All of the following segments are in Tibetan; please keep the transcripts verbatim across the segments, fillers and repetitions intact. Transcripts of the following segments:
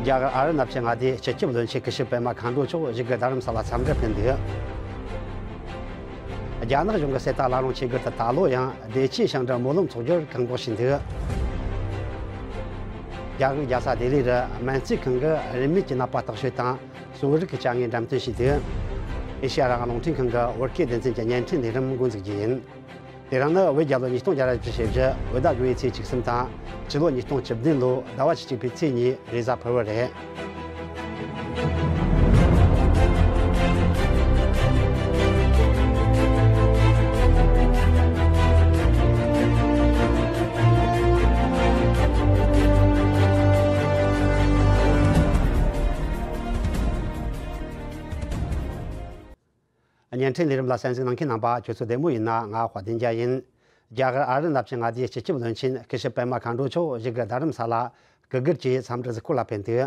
རྒྱ་གར་ཨ་རུ་ནཱ་ཅལ་མངའ་སྡེའི་སྤྱི་ཁྱབ་བློན་ཆེན་སྐུ་ཞབས་པད་མ་མཁའ་འགྲོ་མཆོག་བཞུགས་སྒར་རྡ་རམ་ས་ལ་འཚམས་འདྲིར་ཕེབས་འདུག་རྒྱ་ནག་གཞུང་གི་གསེར་རྟ་བླ་བྲང་ཆོས་སྒར་དུ་ད་ལོ་ཡང་བདེ་ཆེན་ཞིང་འབྲུ་སྨོན་ལམ་འཚོགས་རྒྱུར་བཀག་འགོག་བྱས་འདུག་རྒྱ་གར་རྒྱལ་ས་ལྡི་ལི་རུ་སྨན་རྩིས་ཁང་གིས་རིན་མེད་ཀྱི་ནད་པ་རྟགས་ཤོད་དང་གསོ་རིག་གི་བྱ་དངོས་འགྲེམས་སྟོན་བྱས་འདུག་ཨེ་ཤེ་ཡ་རང་དབང་རླུང་འཕྲིན་ཁང་གི་བོད་སྐད་སྡེ་ཚན་གྱི་བརྙན་འཕྲིན་ལས་རིམ་འགོ་འཛུགས་རྒྱུ་ཡིན། དེ་རིང་ནི་བོད་རྒྱལ་ལོ་ཉིས་སྟོང་བརྒྱ་ར་བཞི་བཅུ་ཞེ་བཞི། བོད་ཟླ་དགུ་བའི་ཚེས་བཅུ་གསུམ་དང་། ཕྱི་ལོ་ཉིས་སྟོང་བཅུ་བདུན་ལོའི་ཟླ་བ་བཅུ་གཅིག་པའི་ཚེས་གཉིས་རེས་གཟའ་ཕུར་བུ་རེད། བརྙན་འཕྲིན་ལས་རིམ་ལ་གསན་གཟིགས་གནང་མཁན་རྣམ་པ་ཁྱོད་ཚོ་བདེ་མོ་ཡིན་ན། ང་དཔལ་ལྡན་རྒྱལ་ཡིན། རྒྱ་གར་ཨ་རུ་ནཱ་ཅལ་མངའ་སྡེའི་སྤྱི་ཁྱབ་བློན་ཆེན་སྐུ་ཞབས་པད་མ་མཁའ་འགྲོ་མཆོག་བཞུགས་སྒར་རྡ་རམ་ས་ལ་སྐུ་སྒེར་གྱི་འཚམས་འདྲིར་གཟིགས་སྐོར་ལ་ཕེབས་འདུག་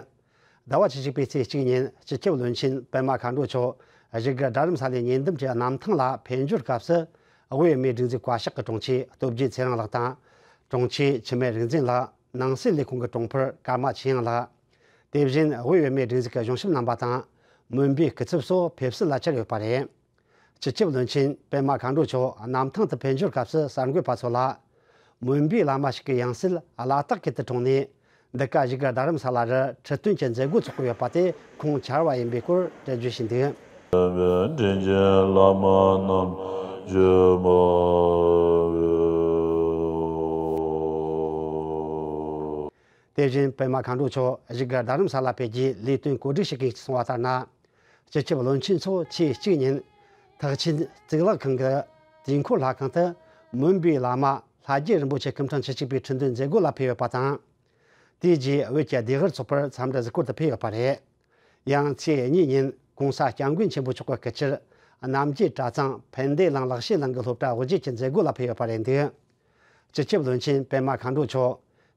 ཟླ་བ་བཅུ་གཅིག་པའི་ཚེས་གཅིག་ཉིན་སྤྱི་ཁྱབ་བློན་ཆེན་པད་མ་མཁའ་འགྲོ་མཆོག་བཞུགས་སྒར་རྡ་རམ་ས་ལའི་ཉེ་འདབས་ཀྱི་གནམ་ཐང་ལ་ཕེབས་འབྱོར་སྐབས་སུ། དབུས་བོད་མིའི་སྒྲིག་འཛུགས་བཀའ་ཤག་གི་དྲུང་ཆེ་སྟོབས་རྒྱལ་ཚེ་རིང་ལགས་དང་། དྲུང་ཆེ་འཆི་མེད་རིག་འཛིན་ལགས། ནང་སྲིད་ལས་ཁུངས་ཀྱི་དྲུང་འཕར་ཀརྨ་ཆོས་དབྱིངས་ལགས། དེ་བཞིན་དབུས་བོད་མིའི་སྒྲིག་འཛུགས་ཀྱི་གཞུང་ཞབས་རྣམ་པ་དང་། མོན་པའི་སྐུ་ཚབ་སོགས་ཕེབས་བསུ་ལ་བཅར་ཡོད་པ་རེད། སྤྱི་ཁྱབ་བློན་ཆེན་པད་མ་མཁའ་འགྲོ་མཆོག་གནམ་ཐང་དུ་ཕེབས་འབྱོར་སྐབས་སུ་གསར་འགོད་པ་ཚོ་ལ། མོན་པའི་བླ་མ་ཞིག་གི་ཡང་སྲིད་ལ་དྭགས་སྐད་དུ་བསྒྲེངས་ནས། འདི་ག་བཞུགས་སྒར་རྡ་རམ་ས་ལ་རུ་ཁྲི་སྟོན་གྱི་མཛད་སྒོ་འཚོགས་ཀྱི་ཡོད་པ་དེ་ཁུངས་འཆར་བ་ཡིན་པའི་སྐོར་འགྲེལ་བརྗོད་བྱས་འདུག་དྲིན་ཆེན་བླ་མ་རྣམས་བརྗོད་མ་དེ་བཞིན་པད་མ་མཁའ་འགྲོ་མཆོག་བཞུགས་སྒར་རྡ་རམ་ས་ལ་ཕེབས་རྒྱུའི་ལས་དོན་གོ་སྒྲིག་བྱེད་མཁན་གྱིས་གསུངས་པ་ལྟར་ན། སྤྱི་ཁྱབ་བློན་ཆེན་མཆོག་ཚེས་གཅིག་ཉིན་ཐེག་ཆེན་གཙུག་ལག་ཁང་གི་དུས་འཁོར་ལྷ་ཁང་དུ་མོན་པའི་བླ་མ་ལྷ་རྒྱལ་རིན་པོ་ཆེ་སྐུ་ཕྲེང་བཅུ་གཅིག་པའི་ཁྲི་འདོན་མཛད་སྒོ་ལ་ཕེབས་ཡོད་པ་དང་། དེའི་རྗེས་བོད་ཀྱི་ལྡེ་ཧུར་ཚོགས་པར་འཚམས་འདྲི་གཟིགས་སྐོར་དུ་ཕེབས་ཡོད་པ་རེད། ཡང་ཚེས་གཉིས་ཉིན་གོང་ས་སྐྱབས་མགོན་ཆེན་པོ་མཆོག་གི་སྐུ་ཕྱིར་རྣམ་རྒྱལ་གྲྭ་ཚང་ཕན་བདེ་གླིང་ལག་ཤེས་གླིང་གི་སློབ་གྲྭ་དབུ་འབྱེད་ཀྱི་མཛད་སྒོ་ལ་ཕེབས་ཡོད་པ་རེད་འདུག་སྤྱི་ཁྱབ་བློན་ཆེན་པད་མ་མཁའ་འགྲོ་མཆོག་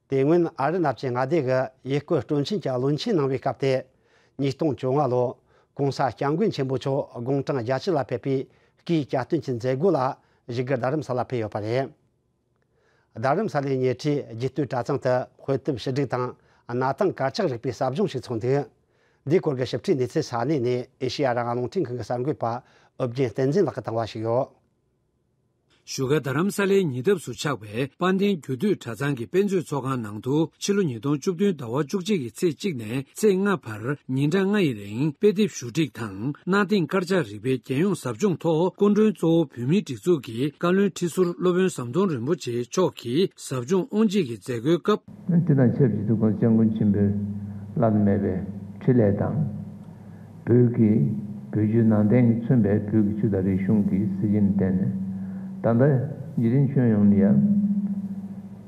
དེ་སྔོན་ཨ་རུ་ནཱ་ཅལ་མངའ་སྡེ་གི་ཡུལ་སྐོར་སྤྲོ་འཆམ་གྱི་བློན་ཆེན་གནང་བའི་སྐབས་ཏེ། ཉིས་སྟོང་བཅོ་ལྔ་ལོར་གོང་ས་སྐྱབས་མགོན་ཆེན་པོ་མཆོག་དགུང་གྲངས་བརྒྱད་ཅུ་ལ་ཕེབས་པའི་སྐུའི་གྱ་སྟོན་གྱི་མཛད་སྒོ་ལ་བཞུགས་སྒར་རྡ་རམ་ས་ལ་ཕེབས་ཡོད་པ་རེད། རྡ་རམ་ས་ལའི་ཉེ་འཁྲིས་རྒྱུད་སྟོད་གྲྭ་ཚང་དུ་དཔེ་དེབ་ཕྱི་སྒྲིག་དང་གནའ་དེང་དཀར་ཆག་རིག་པའི་ཟབ་སྦྱོང་ཞིག་ཚོགས་འདུག་འདིའི་སྐོར་གྱི་ཞིབ་ཕྲའི་གནས་ཚུལ་ས་གནས་ནས་ཨེ་ཤེ་ཡ་རང་དབང་རླུང་འཕྲིན་ཁང་གི་གསར་འགོད་པ་ཨོ་རྒྱན་བསྟན་འཛིན་ལགས་ཀྱིས་བཏང་བ་ཞིག་ཡོད། བཞུགས་སྒར་རྡ་རམ་ས་ལའི་ཉེ་འདབས་སུ་ཆགས་པའི་དཔལ་ལྡན་རྒྱུད་སྟོད་གྲྭ་ཚང་གི་དཔེ་མཛོད་ཚོགས་ཁང་ནང་དུ་ཕྱི་ལོ་ཉིས་སྟོང་བཅུ་བདུན་ཟླ་བ་བཅུ་གཅིག་གི་ཚེས་གཅིག་ནས་ཚེས་ལྔ་བར་ཉིན་གྲངས་ལྔ་ཡི་རིང་དཔེ་དེབ་ཞུ་སྒྲིག་དང་གནའ་དེང་དཀར་ཆག་རིག་པའི་རྒྱལ་ཡོངས་ཟབ་སྦྱོང་ཐོག་སྐུ་མགྲོན་གཙོ་བོ་བོད་མིའི་སྒྲིག་འཛུགས་ཀྱི་བཀའ་བློན་ཁྲི་ཟུར་སློབ་དཔོན་ཟམ་གདོང་རིན་པོ་ཆེ་མཆོག་གིས་ཟབ་སྦྱོང་དབུ་འབྱེད་ཀྱི་མཛད་སྒོའི་སྐབས། དེ་དང་ཆབས་ཅིག་ཏུ་༸གོང་ས་༸སྐྱབས་མགོན་ཆེན་པོས་བླ་ན་མེད་པའི་འཕྲིན་ལས་དང་། བོད་ཀྱི་བོད་བརྒྱུད་ནང་བསྟན་གྱིས་མཚོན་པའི་བོད་ཀྱི་ཆོས་དང་རིག་གཞུང་གི་གཟི་བརྗིད་ལ་བརྟེན་ནས། ད་ལྟ་འཇིག་རྟེན་ཁྱོན་ཡོངས་ལ་ཡང་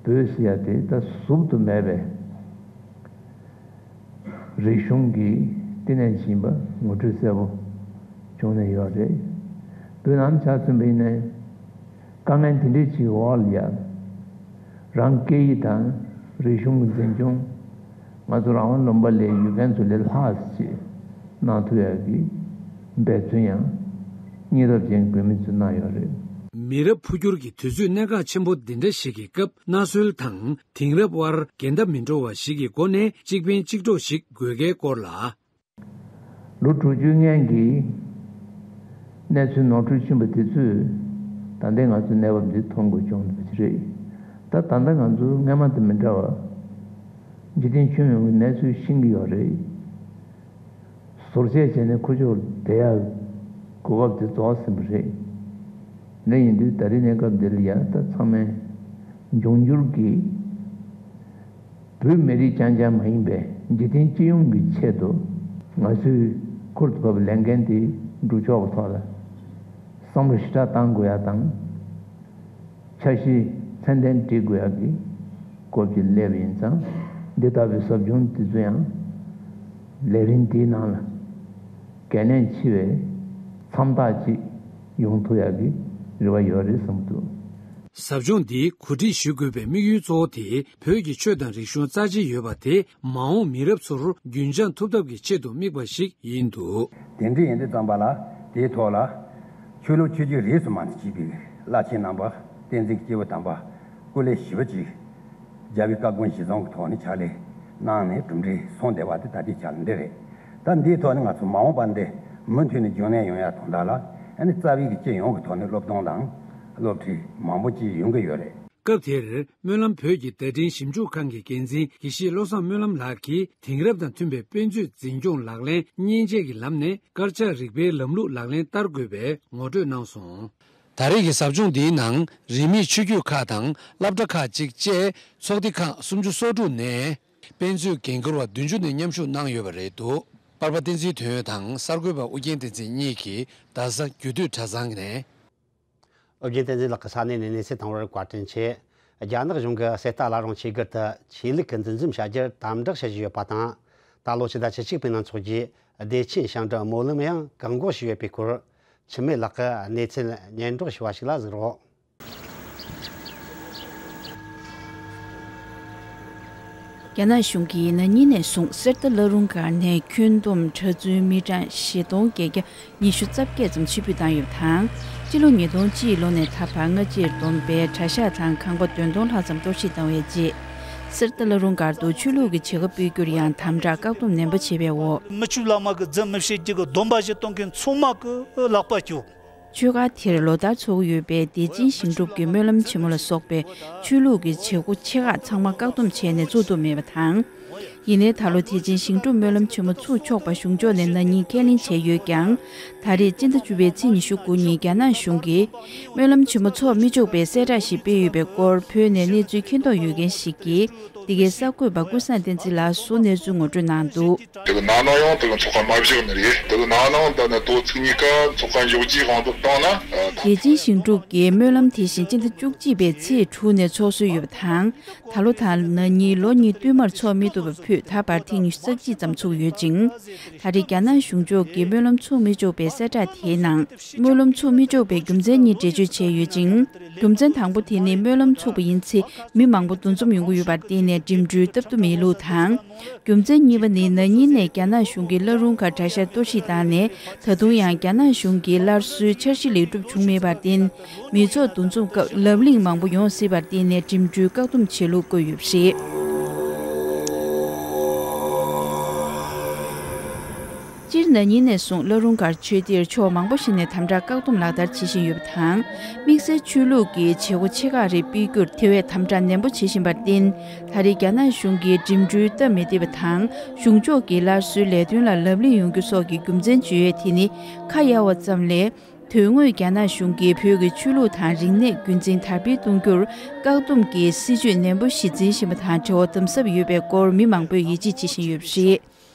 བོད་ཟེར་ཡ་དེ་ད་གཟུགས་དུ་མེད་པའི་རིག་གཞུང་གི་བསྟི་གནས་ཤིག་ཡིན་པ་ངོ་སྤྲོད་གསལ་པོ་བྱུང་ནས་ཡོད་རེད། བོད་ནང་ཆ་མཚོན་པ་ཡིན་ན། དཀའ་ངལ་དེ་འདྲའི་ཅིག་འོག་ལ་ཡ། རང་སྐད་ཡིག་དང་རིག་གཞུང་གི་འཛིན་སྐྱོང་། ང་ཚོ་རང་དབང་ལུང་པ་ལ་ཡོད་མཁན་ཚོ་ལས་ལྷག་ཅིག་གནང་ཐུབ་ཡག་གི་འབད་བརྩོན་ཡང་སྙིང་སྟོབས་ཅན་བོད་མི་ཚོས་གནང་ཡོད་རེད། མི་རབས་འཕོ་འགྱུར་གྱི་དུས་ཚོད་གནད་འགག་ཆེན་པོ་འདི་འདྲ་ཞིག་གི་སྐབས་མནའ་ཟོན་དང་དེང་རབས་དབར་འགལ་ཟླ་མི་འགྲོ་བ་ཞིག་གི་སྒོ་ནས་གཅིག་ཕན་གཅིག་གྲོགས་ཤིག་དགོས་གལ་སྐོར་ལ། ལོ་དྲུག་ཅུའི་སྔན་གྱི་གནས་ཚུལ་ནོར་འཁྲུལ་ཕྱིན་པ་དེ་ཚོས་ད་ལྟའི་ང་ཚོའི་གནས་བབ་འདི་མཐོང་དགོས་བྱུང་ཡོད་པ་ཞིག་རེད། ད་ད་ལྟ་ང་ཚོ་སྔོན་མ་དང་མི་འདྲ་བར་འཇིག་རྟེན་ཁྱོན་ཡོངས་ཀྱི་གནས་ཚུལ་ཤེས་ཀྱི་ཡོད་རེད། ཟུར་བཅད་བྱས་ནས་ཁུ་བྱུག་བསྡད་ཡག་གོ་སྐབས་དེ་རྫོགས་ཟིན་པ་རེད། དེ་ཡིན་དུས་ད་རེས་གནས་སྐབས་འདི་ལ་ཡང་ད་ཚང་མས་འབྱུང་འགྱུར་གྱི་བོད་མི་རིགས་རྐྱང་རྐྱང་མ་ཡིན་པའི་འཇིག་རྟེན་སྤྱི་ཡོངས་ཀྱི་ཆེད་དུ་ང་ཚོས་ཁུར་དུ་བབས་ལས་འགན་དེ་སྒྲུབ་ཆོག་པའི་ཐོག་ལ་བསམ་བློ་ཞེ་དྲག་བཏང་དགོས་ཡག་དང་། འཆར་གཞི་ཚད་ལྡན་སྒྲིག་དགོས་ཡག་གི་སྐོར་གྱི་སླེབས་ཡིན་ཙང་། འདི་ལྟ་བུའི་ཟབ་སྦྱོང་འདི་ཚོ་ཡང་ལས་རིམ་འདིའི་ནང་ལ་གལ་གནད་ཆེ་བའི་མཚམས་རྟགས་ཅིག་ཡོང་ཐུབ་ཡག་གི་རེ་བ་ཡོད་རེད་བསམ་གྱི་འདུག། ཟབ་སྦྱོང་འདིའི་གོ་སྒྲིག་ཞུ་དགོས་པའི་དམིགས་ཡུལ་གཙོ་བོ་དེ་བོད་ཀྱི་ཆོས་དང་རིག་གཞུང་རྩ་ཆེ་ཡོད་པ་དེ་མ་འོངས་མི་རབས་ཚོར་རྒྱུན་འཁྱོངས་ཐུབ་ཐབས་ཀྱི་ཆེད་དུ་དམིགས་པ་ཞིག་ཡིན་འདུག། དེ་འདྲ་ཡིན་དུས་ཙམ་པ་ལ་དེའི་ཐོག་ལ་ཆོས་ལུགས་ཆོས་བརྒྱུད་རིས་སུ་མ་ཆད་པའི་བླ་ཆེན་རྣམ་པ། བསྟན་འཛིན་སྐྱེས་བུ་དམ་པ་སྐུ་ལས་ཞེ་པོ་ཅིག་རྒྱལ་བའི་བཀའ་དགོངས་གཞིར་བཟུང་གི་ཐོག་ནས་ཕྱག་ལས་ གནང་ནས་གྲུབ་འབྲས་སོང་བསྡད་པ་དེ་ད་ལྟའི་ཆ་ལ་འདི་རེད། ད་འདིའི་ཐོག་ནས་ང་ཚོ་མ་འོངས་པ་འདི་མུ་མཐུད་ནས་རྒྱུན་གནས་ཡོང་ཡ་དོན་དག་ལ་ཨ་ནི་རྩ་བའི་གི་སྤྱི་ཡོངས་ཀྱི་ཐོག་ནས་སློབ་སྟོན་དང་སློབ་ཁྲིད་མང་པོ་ཅིག་ཡོང་གི་ཡོད་རེད། སྐབས་དེར་སྨོན་ལམ་བོད་ཀྱི་བརྡ་འཕྲིན་ཞིབ་འཇུག་ཁང་གི་འགན་འཛིན་དགེ་བཤེས་བློ་བཟང་སྨོན་ལམ་ལགས་ཀྱིས་དེང་རབས་དང་མཐུན་པའི་དཔེ་མཛོད་འཛིན་སྐྱོང་ལག་ལེན་མཉེན་ཆས་ཀྱི་ལམ་ནས་དཀར་ཆག་རིག་པའི་ལམ་ལུགས་ལག་ལེན་བསྟར་དགོས་པའི་ངོ་སྤྲོད་གནང་སོང་། ད་རེས་ཀྱི་ཟབ་སྦྱོང་འདིའི་ནང་རིས་མེད་ཆོས་བརྒྱུད་ཁག་དང་སློབ་གྲྭ་ཁག་ཅིག་བཅས་ཚོགས་སྡེ་ཁག་སུམ་ཅུ་སོ་དྲུག་ནས་དཔེ་མཛོད་འགན་འཁུར་བ་བདུན་ཅུ་ནས་མཉམ་ཞུགས་གནང་ཡོད་པ་རེད་འདུག་པར་པ་བསྟན་འཛིན་དོན་ཡོད་དང་གསར་འགོད་པ་ཨུ་རྒྱན་བསྟན་འཛིན་གཉིས་ཀྱིས་རྡ་ས་རྒྱུད་སྟོད་གྲྭ་ཚང་ནས། ཨོ་རྒྱན་བསྟན་འཛིན་ལགས་ཀྱིས་ས་གནས་ནས་གནས་ཚུལ་བཏང་བར་བཀའ་དྲིན་ཆེ། རྒྱ་ནག་གཞུང་གིས་གསེར་རྟ་བླ་རུང་ཆོས་སྒར་དུ་ཆོས་ལུགས་ཀྱི་འདུ་འཛོམས་བྱ་རྒྱུར་དམ་དྲག་བྱེད་བཞིན་ཡོད་པ་དང་། ད་ལོ་ཕྱི་ཟླ་བཅུ་གཅིག་པའི་ནང་འཚོགས་རྒྱུའི་བདེ་ཆེན་ཞིང་འབྲོག་སྨོན་ལམ་ཡང་བཀག་འགོག་བྱས་ཡོད་པའི་སྐོར། འཆི་མེད་ལགས་ཀྱིས་གནས་ཚུལ་སྙན་སྒྲོག་ཞུས་པ་ཞིག་ལ་གཟིགས་རོགས། རྒྱ་ནག་གཞུང་གིས་ན་ནིང་ནས་བཟུང་གསེར་རྟ་བླ་རུང་སྒར་ནས་ཁྱོན་བསྡོམས་གྲྭ་བཙུན་མི་གྲངས་བཞི་སྟོང་བརྒྱད་བརྒྱ་ཉི་ཤུ་རྩ་བརྒྱད་ཙམ་ཕྱིར་འབུད་བཏང་ཡོད་པ་དང་། སྤྱི་ལོ་ཉིས་སྟོང་གཅིག་ལོ་ནས་ད་བར་སྔ་ཕྱིར་བསྡོམས་པའི་གྲྭ་ཤག་དང་ཁང་པ་བདུན་སྟོང་ལྷག་ཙམ་གཏོར་བཤིག་བཏང་བའི་རྗེས། གསེར་རྟ་བླ་རུང་སྒར་དུ་ཆོས་ལུགས་ཀྱི་བྱེད་སྒོ་སྤེལ་རྒྱུར་ཡང་དམ་དྲག་བཀག་སྡོམ་ནན་པོ་བྱས་པའོ། མི་ཆོས་བླ་མ་གི་རྫུན་མི་བཤད་རྒྱུ་གི་སྡོམ་པ་བཞེས་གཏོང་མཁན་ཚང་མ་གི་ལག་པ་གཅོད། ཆོས་སྒར་དེར་ལོ་ལྟར་འཚོགས་ཀྱི་ཡོད་པའི་བདེ་ཆེན་ཞིང་སྒྲུབ་ཀྱི་སྨོན་ལམ་ཆེན་མོ་ལ་སོགས་པའི་ཆོས་ལུགས་ཀྱི་བྱེད་སྒོ་ཆེ་ཁག་ཚང་མ་བཀག་སྡོམ་བྱས་ནས་འཚོགས་ཐུབ་མེད་པ་དང་། ཡིན་ནའི་ད་ལོ་བདེ་ཆེན་ཞིང་སྒྲུབ་སྨོན་ལམ་ཆེན་མོ་ཚུགས་ཆོག་པ་གཞུང་ཕྱོགས་ནས་ན་ནིང་ཁས་ལེན་བྱས་ཡོད་ཀྱང་། ད་རེས་སྤྱི་ཟླ་བཅུ་པའི་ཚེས་ཉི་ཤུ་དགུ་ཉིན་རྒྱ་ནག་གཞུང་གིས་སྨོན་ལམ་ཆེན་མོ་འཚོགས་མི་ཆོག་པའི་གསལ་བསྒྲགས་ཤིག་སྤེལ་ཡོད་པའི་སྐོར་བོད་ནས་གནས་ཚུལ་མཁྱེན་རྟོགས་ཡོད་མཁན་ཞིག་གིས། འདི་གའི་གསར་འགོད་པ་ཀུན་བཟང་བསྟན་འཛིན་ལགས་སུ་གནས་ཚུལ་ངོ་སྤྲོད་གནང་འདུག་དེ་གི་ནང་ནང་ཡང་དེ་གི་ཚོགས་ཁང་མ་བཞག་ནི་རེད། དེ་གི་ནང་ནང་ད་ནི་དོ་ཚིགས་གཉིས་ཀ་ཚོགས་ཁང་འཇོག་རྒྱུའི་དབང་དུ་བཏང་ན། ཨ། བདེ་ཆེན་ཞིང་སྒྲུབ་ཀྱི་སྨོན་ལམ་དེ་བཞིན་སྤྱི་ཟླ་བཅུ་གཅིག་པའི་ཚེས་དྲུག་ནས་འཚོགས་སྲོལ་ཡོད་པ་དང་། ད་ལོ་དང་ན་ནིང་ལོ་གཉིས་བསྟུད་མར་འཚོགས་མི་ཐུབ་པ་ཕུད་ད་བར་ཐེངས་ཉི་ཤུ་རྩ་གཅིག་ཙམ་ཚུགས་ཡོད་ཅིང་། ད་རེས་རྒྱ་ནག་གཞུང་ཕྱོགས་ཀྱིས་སྨོན་ལམ་འཚོགས་མི་ཆོག་པའི་གསལ་བསྒྲགས་དེའི་ནང་། སྨོན་ལམ་འཚོགས་མི་ཆོག་པའི་རྒྱུ་མཚན་གཉིས་འགྲེལ་བརྗོད་བྱས་ཡོད་ཅིང་། རྒྱུ་མཚན་དང་པོ་དེ་ནི་སྨོན་ལམ་འཚོགས་པ་ཡིན་ཚེ་མི་མང་པོ་འདུ་འཛོམས་ཡོང་གི་ཡོད་པར་བརྟེན་ནས་འགྲིམ་འགྲུལ་སྟབས་བདེ་མེད་ལུགས་དང་། རྒྱུ་མཚན་གཉིས་པ་ནི་ན་ནིང་ནས་རྒྱ་ནག་གཞུང་གིས་བླ་རུང་ཁ་གྲྭ་ཤག་གཏོར་བཤིག་བཏང་ནས་ད་དུང་ཡང་རྒྱ་ནག་གཞུང་གིས་སླར་གསོའི་འཆར་གཞི་ལེགས་གྲུབ་བྱུང་མེད་པར་བརྟེན། མི་ཚོགས་འདུ་འཛོམས་སྐབས་ལབ་གླེང་མང་པོ་ཡོང་སྲིད་པར་བརྟེན་ནས་འགྲིམ་འགྲུལ་བཀག་སྡོམ་བྱེད་ལུགས་བཀོད་ཡོད་པ་རེད། སྤྱིར་ན་ནིང་ནས་བཟུང་བླ་རུང་སྒར་ཆོས་སྡེར་ཕྱོགས་མང་པོ་ཞིག་ནས་དམ་དྲག་བཀག་སྡོམ་ལག་བསྟར་བྱེད་བཞིན་ཡོད་པ་དང་། དམིགས་བསལ་ཆོས་ལུགས་ཀྱི་བྱེད་སྒོ་ཆེ་ཁག་རེ་སྤེལ་རྒྱུར་དེ་བས་དམ་དྲག་ནན་པོ་བྱེད་བཞིན་པར་བརྟེན། ད་རེས་རྒྱ་ནག་གཞུང་གིས་འགྲིམ་འགྲུལ་སྟབས་མི་བདེ་བ་དང་། གཞུང་ཕྱོགས་ཀྱི་སླར་གསོའི་ལས་དོན་ལ་ལབ་གླེང་ཡོང་རྒྱུ་སོགས་ཀྱི་རྒྱུ་མཚན་བརྗོད་ཡས་དེ་ནི་ཁ་གཡར་བ་ཙམ་ལས། དོན་དངོས་རྒྱ་ནག་གཞུང་གིས་བོད་ཀྱི་ཆོས་ལུགས་དང་རིག་གནས་རྒྱུན་འཛིན་དར་སྤེལ་གཏོང་རྒྱུར་བཀག་སྡོམ་གྱི་སྲིད་བྱུས་ནན་པོ་ཞིག་འཛིན་བཞིན་པ་དང་འབྲེལ་བ་དམ་ཟབ་ཡོད་པའི་སྐོར་མི་མང་པོས་ཡིད་ཆེས་བྱེད་བཞིན་ཡོད་པ་རེད།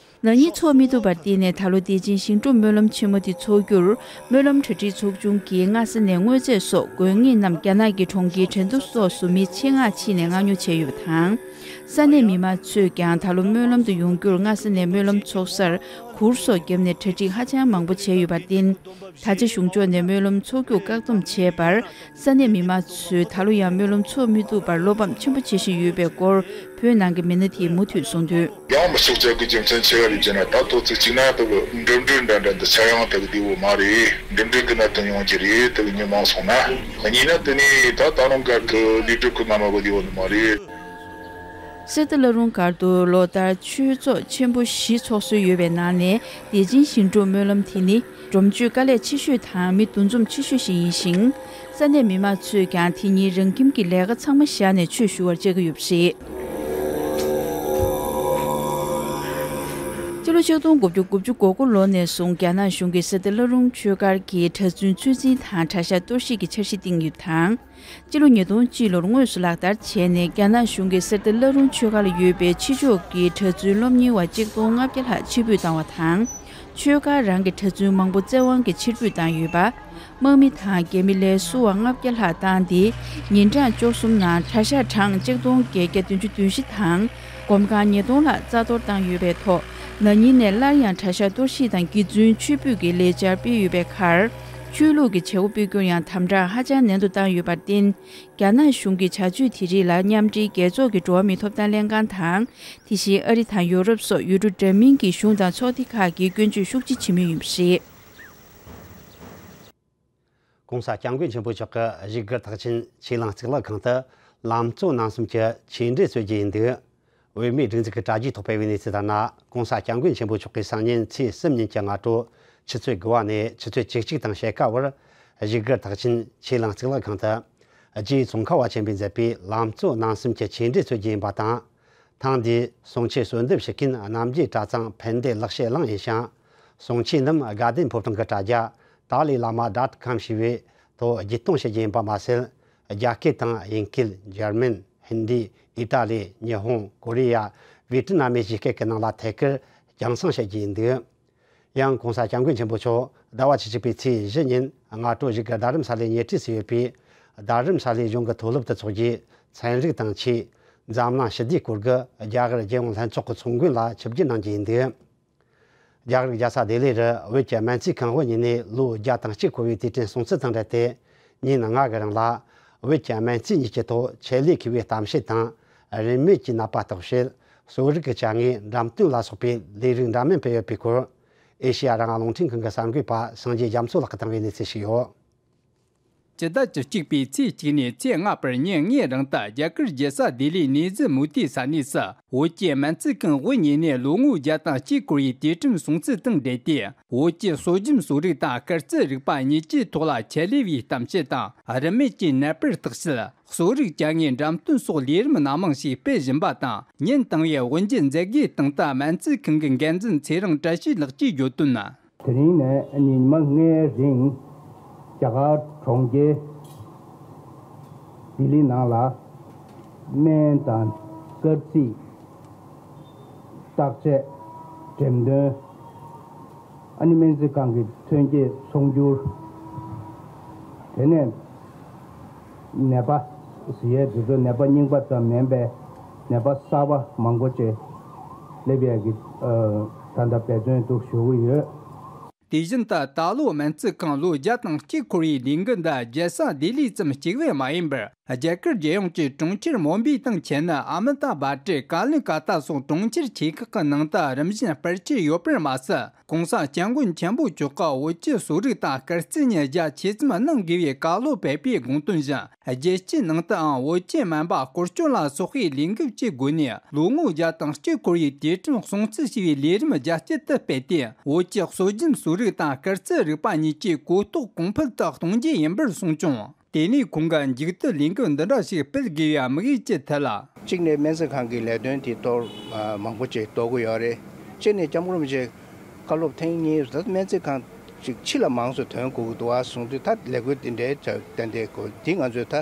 ན་ནིང་འཚོགས་མི་ཐུབ་པར་བརྟེན་ནས་ད་ལོ་བདེ་ཆེན་ཞིང་སྒྲུབ་སྨོན་ལམ་ཆེན་མོ་དེ་འཚོགས་རྒྱུར་སྨོན་ལམ་གྲ་སྒྲིག་ཚོགས་ཆུང་གིས་སྔ་ས་ནས་དངོས་རྫས་སོགས་དགོས་ངེས་རྣམས་རྒྱ་ནག་གི་གྲོང་ཁྱེར་ཁྲེང་ཏུའུ་སོགས་སུ་མི་ཆེད་མངགས་ཕྱིན་ནས་མངགས་ཉོ་བྱས་ཡོད་པ་དང་། ས་གནས་མི་མང་ཚོས་ཀྱང་ད་ལོ་སྨོན་ལམ་དུ་ཡོང་རྒྱུར་སྔ་ས་ནས་སྨོན་ལམ་འཚོགས་སར་གུར་སོགས་བརྒྱབ་ནས་གྲ་སྒྲིག་ཧ་ཅང་མང་པོ་བྱས་ཡོད་པར་བརྟེན། ད་ཆ་གཞུང་ཕྱོགས་ནས་སྨོན་ལམ་འཚོགས་རྒྱུར་བཀག་སྡོམ་བྱས་པར། ས་གནས་མི་མང་ཚོས་ད་ལོ་ཡང་སྨོན་ལམ་འཚོགས་མི་ཐུབ་པར་བློ་ཕམ་ཆེན་པོ་བྱེད་བཞིན་ཡོད་པའི་སྐོར་བོད་ནང་གི་མི་སྣ་དེས་མུ་མཐུད་གསུངས་དོན། ཡང་མི་ཆོག་ཅེས་ཀྱི་རྒྱུ་མཚན་ཆེ་བ་རེད་ཅེ་ན། ད་ལྟོ་ཚིག་གཅིག་ན་དེ་གི་འགྲིམ་འགྲུལ་འདྲ་འདྲ་འདི་ཆ་ཡང་དེ་གི་བདེ་བོ་མ་རེད། འགྲིམ་འགྲུལ་གི་གནད་དོན་ཡོང་གི་རེད། དེ་གི་མི་མང་སོང་ན། གཉིས་ན་དེ་ནས་ད་ད་རུང་སྒར་གི་ལས་སྒྲུབ་ཀྱི་རྔ་མ་གི་བདེ་བོ་ནི་མ་རེད། གསེར་རྟ་བླ་རུང་སྒར་དུ་ལོ་ལྟར་ཆོས་ཚོགས་ཆེན་པོ་བཞི་ཚོགས་སྲོལ་ཡོད་པའི་ནང་ནས་བདེ་ཆེན་ཞིང་སྒྲུབ་སྨོན་ལམ་དེ་ནི་སྒྲོམ་གཅོད་དཀའ་ལས་ཆེ་ཤོས་དང་མི་འདུ་འཛོམས་ཆེ་ཤོས་ཤིག་ཡིན་ཞིང་། ས་གནས་མི་མང་ཚོས་ཀྱང་དེ་ཉིན་རང་ཁྱིམ་གྱི་ལས་ཀ་ཚང་མ་བཞག་ནས་ཆོས་ཞུ་བར་བཅར་གྱི་ཡོད་པ་རེད། སྤྱི་ལོ་ཆིག་སྟོང་དགུ་བརྒྱ་དགུ་བཅུ་གོ་དགུ་ལོ་ནས་བཟུང་རྒྱ་ནག་གཞུང་གིས་གསེར་རྟ་བླ་རུང་ཆོས་སྒར་གྱི་གྲྭ་བཙུན་ཚོད་འཛིན་དང་གྲྭ་ཤག་གཏོར་བཤིག་གི་འཆར་གཞི་བཏིང་ཡོད་པ་དང་། སྤྱི་ལོ་ཉིས་སྟོང་གཅིག་ལོར་དངོས་སུ་ལག་བསྟར་བྱས་ནས་རྒྱ་ནག་གཞུང་གིས་གསེར་རྟ་བླ་རུང་ཆོས་སྒར་ལ་ཡོད་པའི་ཕྱི་ཕྱོགས་ཀྱི་གྲྭ་བཙུན་སློབ་གཉེར་བ་གཅིག་སྟོང་ལྔ་བརྒྱ་ལྷག་ཕྱིར་འབུད་བཏང་བ་དང་། ཆོས་སྒར་རང་གི་གྲྭ་བཙུན་མང་པོ་བཙན་དབང་གིས་ཕྱིར་འབུད་བཏང་ཡོད་པ། དམག་མི་དང་རྒྱ་མི་ལས་སུ་བ་ལྔ་བརྒྱ་ལྷག་བཏང་སྟེ། ཉིན་གྲངས་བཅུ་གསུམ་ནང་གྲྭ་ཤག་གྲངས་གཅིག་སྟོང་བརྒྱད་བརྒྱ་བདུན་ཅུ་དོན་བཞི་དང་། སྒོམ་ཁང་ཉིས་སྟོང་ལྷག་རྩ་གཏོར་བཏང་ཡོད་པའི་ཐོག་ན་ནིང་ནས་སླར་ཡང་གྲྭ་ཤག་གཏོར་བཤིག་དང་རྒྱུ་རྫུན་ཕྱིར་འབུད་ཀྱི་ལས་འཆར་སྤེལ་ཡོད་པའི་ཁར། ཆོས་ལུགས་ཀྱི་བྱེད་སྒོ་སྤེལ་རྒྱུར་ཡང་དམ་དྲག་ཧ་ཅང་ནན་དུ་བཏང་ཡོད་པར་བརྟེན། རྒྱ་ནག་གཞུང་གི་བྱ་སྤྱོད་དེ་རིགས་ལ་མཉམ་འབྲེལ་རྒྱལ་ཚོགས་ཀྱི་འགྲོ་བ་མིའི་ཐོབ་ཐང་ལྷན་ཁང་དང་། དེ་བཞིན་ཨ་རི་དང་ཡོ་རོབ་སོགས་ཡུལ་གྲུ་འདྲ་མིན་གྱི་གཞུང་དང་ཚོགས་སྡེ་ཁག་གིས་སྐྱོན་བརྗོད་ཤུགས་ཆེ་བྱེད་མུས་ཡིན་པ་རེད། ༸གོང་ས་སྐྱབས་མགོན་ཆེན་པོ་མཆོག་གིས་བཞུགས་སྒར་ཐེག་ཆེན་ཆོས་གླིང་གཙུག་ལག་ཁང་དུ་ལམ་གཙོ་རྣམ་གསུམ་གྱི་ཆོས་འབྲེལ་སྩོལ་རྒྱུ་ཡིན་འདུག་བོད་མིའི་སྒྲིག་འཛུགས་ཀྱི་དྲ་རྒྱའི་ཐོག་སྤེལ་བའི་གནས་ཚུལ་ལྟར་ན། ྋགོང་ས་ྋསྐྱབས་མགོན་ཆེན་པོ་མཆོག་གིས་སང་ཉིན་ཚེས་གསུམ་ཉིན་གྱི་སྔ་དྲོ་ཆུ་ཚོད་དགུ་པ་ནས་ཆུ་ཚོད་བཅུ་གཅིག་དང་ཕྱེད་ཀ་བར་བཞུགས་སྒར་རྟགས་ཅན་ཆོས་གླིང་གཙུག་ལག་ཁང་དུ། རྗེ་ཙོང་ཁ་པ་ཆེན་པོས་མཛད་པའི་ལམ་གཙོ་རྣམ་གསུམ་གྱི་ཆོས་འབྲེལ་སྩོལ་རྒྱུ་ཡིན་པ་དང་། ཐེངས་འདིའི་གསུང་ཆོས་གསོལ་འདེབས་ཞུ་མཁན་རྣམ་རྒྱལ་གྲྭ་ཚང་ཕན་བདེ་ལེགས་བཤད་གླིང་ཡིན་ཞིང་། གསུང་ཆོས་རྣམས་དགའ་ལྡན་ཕོ་བྲང་གི་དྲ་རྒྱ་ཏཱ་ལའི་བླ་མ་ཌོཊ་ཀོམ་ཞེས་པའི་ཐོག་བརྒྱུད་གཏོང་བྱེད་རྒྱུ་ཡིན་པ་མ་ཟད། རྒྱ་སྐད་དང་དབྱིན་སྐད། འཇར་མན། ཧིན་དི། ཨི་ཏཱ་ལི། ཉི་ཧོང་། ཀོ་རི་ཡ། ཝི་ཏི་ནམ་བཅས་ཀྱི་སྐད་ཀྱི་ནང་ལ་ཐད་ཀར་རྒྱང་སྲིང་བྱེད་རྒྱུ་ཡིན་འདུག། ཡང་ྋགོང་ས་ྋསྐྱབས་མགོན་ཆེན་པོ་མཆོག་ཟླ་བ་བཅུ་གཅིག་པའི་ཚེས་བཞི་ཉིན་སྔ་དྲོ་བཞུགས་སྒར་རྡ་རམ་ས་ལའི་ཉེ་འཁྲིས་སུ་ཡོད་པའི་རྡ་རམ་ས་ལའི་གཞུང་གི་མཐོ་སློབ་ཏུ་འཚོགས་རྒྱུའི་ཚན་རིག་དང་ཆོས། འཛམ་གླིང་ཞི་བདེའི་སྐོར་གྱི་རྒྱ་གར་རྒྱལ་ཡོངས་ལྷན་ཚོགས་ཀྱི་ཚོགས་མགོན་ལ་ཆིབས་བསྒྱུར་གནང་རྒྱུ་ཡིན་འདུག། རྒྱ་གར་རྒྱལ་ས་ལྡི་ལི་རུ་བོད་ཀྱི་སྨན་རྩིས་ཁང་དབུ་བརྙེས་ནས་ལོ་བརྒྱ་དང་གཅིག་འཁོར་བའི་དུས་དྲན་སྲུང་བརྩི་དང་འབྲེལ་ཏེ། ཉིན་ལྔ་གི་རིང་ལ་བོད་ཀྱི་སྨན་རྩིས་གཉིས་ཀྱི་ཐོག་ཆེད་ལས་མཁས་པའི་གཏམ་བཤད་དང་། རིན་མེད་ཀྱི་ནད་པ་བརྟག་དཔྱད། གསོ་རིག་གི་བྱ་དངོས་འགྲེམས་སྟོན་ལ་སོགས་པའི་ལས་རིགས་འདྲ་མིན་སྤེལ་ཡོད་པའི་སྐོར། ཨེ་ཤེ་ཡ་རང་དབང་རླུང་འཕྲིན་ཁང་གི་གསར་འགོད་པ་སངས་རྒྱས་རྒྱ་མཚོ་ལགས་ཀྱིས་བཏང་བའི་གནས་ཚུལ་ཞིག་ཡོད། སྤྱི་ཟླ་བཅུ་གཅིག་པའི་ཚེས་གཅིག་ནས་ཚེས་ལྔ་བར་ཉིན་ལྔའི་རིང་དུ་རྒྱ་གར་རྒྱལ་ས་ལྡི་ལིའི་ནེ་ཛི་མུ་ཏི་ས་གནས་སུ་བོད་ཀྱི་སྨན་རྩིས་ཁང་དབུ་བརྙེས་ནས་ལོ་ངོ་བརྒྱ་དང་གཅིག་འཁོར་བའི་དུས་དྲན་སྲུང་བརྩི་དང་འབྲེལ་ཏེ། བོད་ཀྱི་སྲོལ་རྒྱུན་གསོ་རིག་དང་སྐར་རྩིས་རིག་པ་གཉིས་ཀྱི་ཐོག་ལ་ཆེད་ལས་པའི་གཏམ་བཤད་དང་། རིན་མེད་ཀྱི་ནད་པར་བརྟག་དཔྱད། གསོ་རིག་བྱ་དངོས་འགྲེམས་སྟོན་སོགས་ལས་རིམ་སྣ་མང་ཞིག་སྤེལ་བཞིན་པ་དང་། ཉིན་དང་པོའི་དབུ་འབྱེད་མཛད་སྒོའི་སྟེང་དུ་སྨན་རྩིས་ཁང་གི་འགན་འཛིན་ཚེ་རིང་བཀྲ་ཤིས་ལགས་ཀྱིས་བརྗོད་དོན། དེ་རིང་ནས་ཉི་མ་ལྔའི་རིང་རྒྱ་གར་གྲོང་ཁྱེར་ལྡི་ལི་ནང་ལ་སྨན་དང་སྐར་རྩིས། བརྟག་དཔྱད། འགྲེམས་སྟོན། ཨ་ནི་སྨན་རྩིས་ཁང་གི་ཐོན་སྐྱེད་ཚོང་སྒྱུར། དེ་ནས་ནད་པ་ཟེར་ཡས་དེ་ཚོ་ནད་པ་རྙིང་པ་ཙམ་མིན་པའི་ནད་པ་གསར་པ་མང་པོ་ཅིག་སླེབས་ཡས་ཀྱི་ཨ་ད་ལྟ་འབད་བརྩོན་འདུག་ཞུ་གི་ཡོད། དེ་བཞིན་དུ་ད་ལོ་སྨན་རྩིས་ཁང་ལོ་བརྒྱ་དང་གཅིག་འཁོར་བའི་ལས་འགུལ་འདི་རྒྱལ་ས་ལྡི་ལི་ཙམ་གཅིག་པུ་མ་ཡིན་པར། རྒྱ་གར་རྒྱལ་ཡོངས་ཀྱི་གྲོང་ཁྱེར་མུམ་བྷེ་དང་ཁྱེད་ནི་ཨ་མི་ཏཱ་བྷ་ཏྲི། ཀ་ལི་ཀ་ཏཱ་སོགས་གྲོང་ཁྱེར་ཆེ་ཁག་གི་ནང་དུ་རིམ་བཞིན་སྤེལ་གྱི་ཡོད་པར་མ་ཟད། ྋགོང་ས་ྋསྐྱབས་མགོན་ཆེན་པོ་མཆོག་གིས་བོད་ཀྱི་གསོ་རིག་དང་སྐར་རྩིས་གཉིས་རྒྱ་ཆེ་ཙམ་གནང་དགོས་པའི་བཀའ་སློབ་ཕེབས་པའི་དགོངས་དོན་བཞིན། རྒྱལ་སྤྱིའི་ནང་དུའང་བོད་ཀྱི་སྨན་པ་སྐོར་སྐྱོད་ལ་སོགས་པའི་ལས་འགུལ་གྱི་སྒོ་ནས་ལོ་ངོ་བརྒྱ་དང་གཅིག་འཁོར་བའི་དུས་དྲན་སྲུང་བརྩི་ཞེས་པའི་ལས་རིམ་རྒྱ་སྐྱེད་དུ་སྤེལ་ཏེ། བོད་ཀྱི་སྲོལ་རྒྱུན་གསོ་རིག་དང་སྐར་རྩིས་རིག་པ་གཉིས་ཀྱི་གོ་རྟོགས་གོང་འཕེལ་དུ་གཏོང་རྒྱུ་ཡིན་པར་གསུངས་བྱུང་། དེ་ནས་ཁོང་གིས་མཇུག་ཏུ་ལས་འགུལ་འདི་འདྲ་ཞིག་སྤེལ་དགོས་པའི་དམིགས་ཡུལ་གྱི་ཐད་ལ། གཅིག་ནས་སྨན་རྩིས་ཁང་གི་ལས་དོན་དེ་གཏོར་མང་པོ་ཅིག་གཏོར་གི་ཡོད་རེད། གཅིག་ནས་སྐྱབས་མགོན་རིན་པོ་ཆེ་བཀའ་སློབ་ཐེངས་གཉིས་ད་སྨན་རྩིས་ཁང་ཅིག་ཕྱི་ལ་མང་སུ་ཐོན་དགོས་ཀྱི་འདུག་ཨ་གསུངས་དུས། ད་ལས་འགུལ་དེ་འདྲའི་ཏན་ཏན་དགོས་དེ་ང་ཚོས་ད་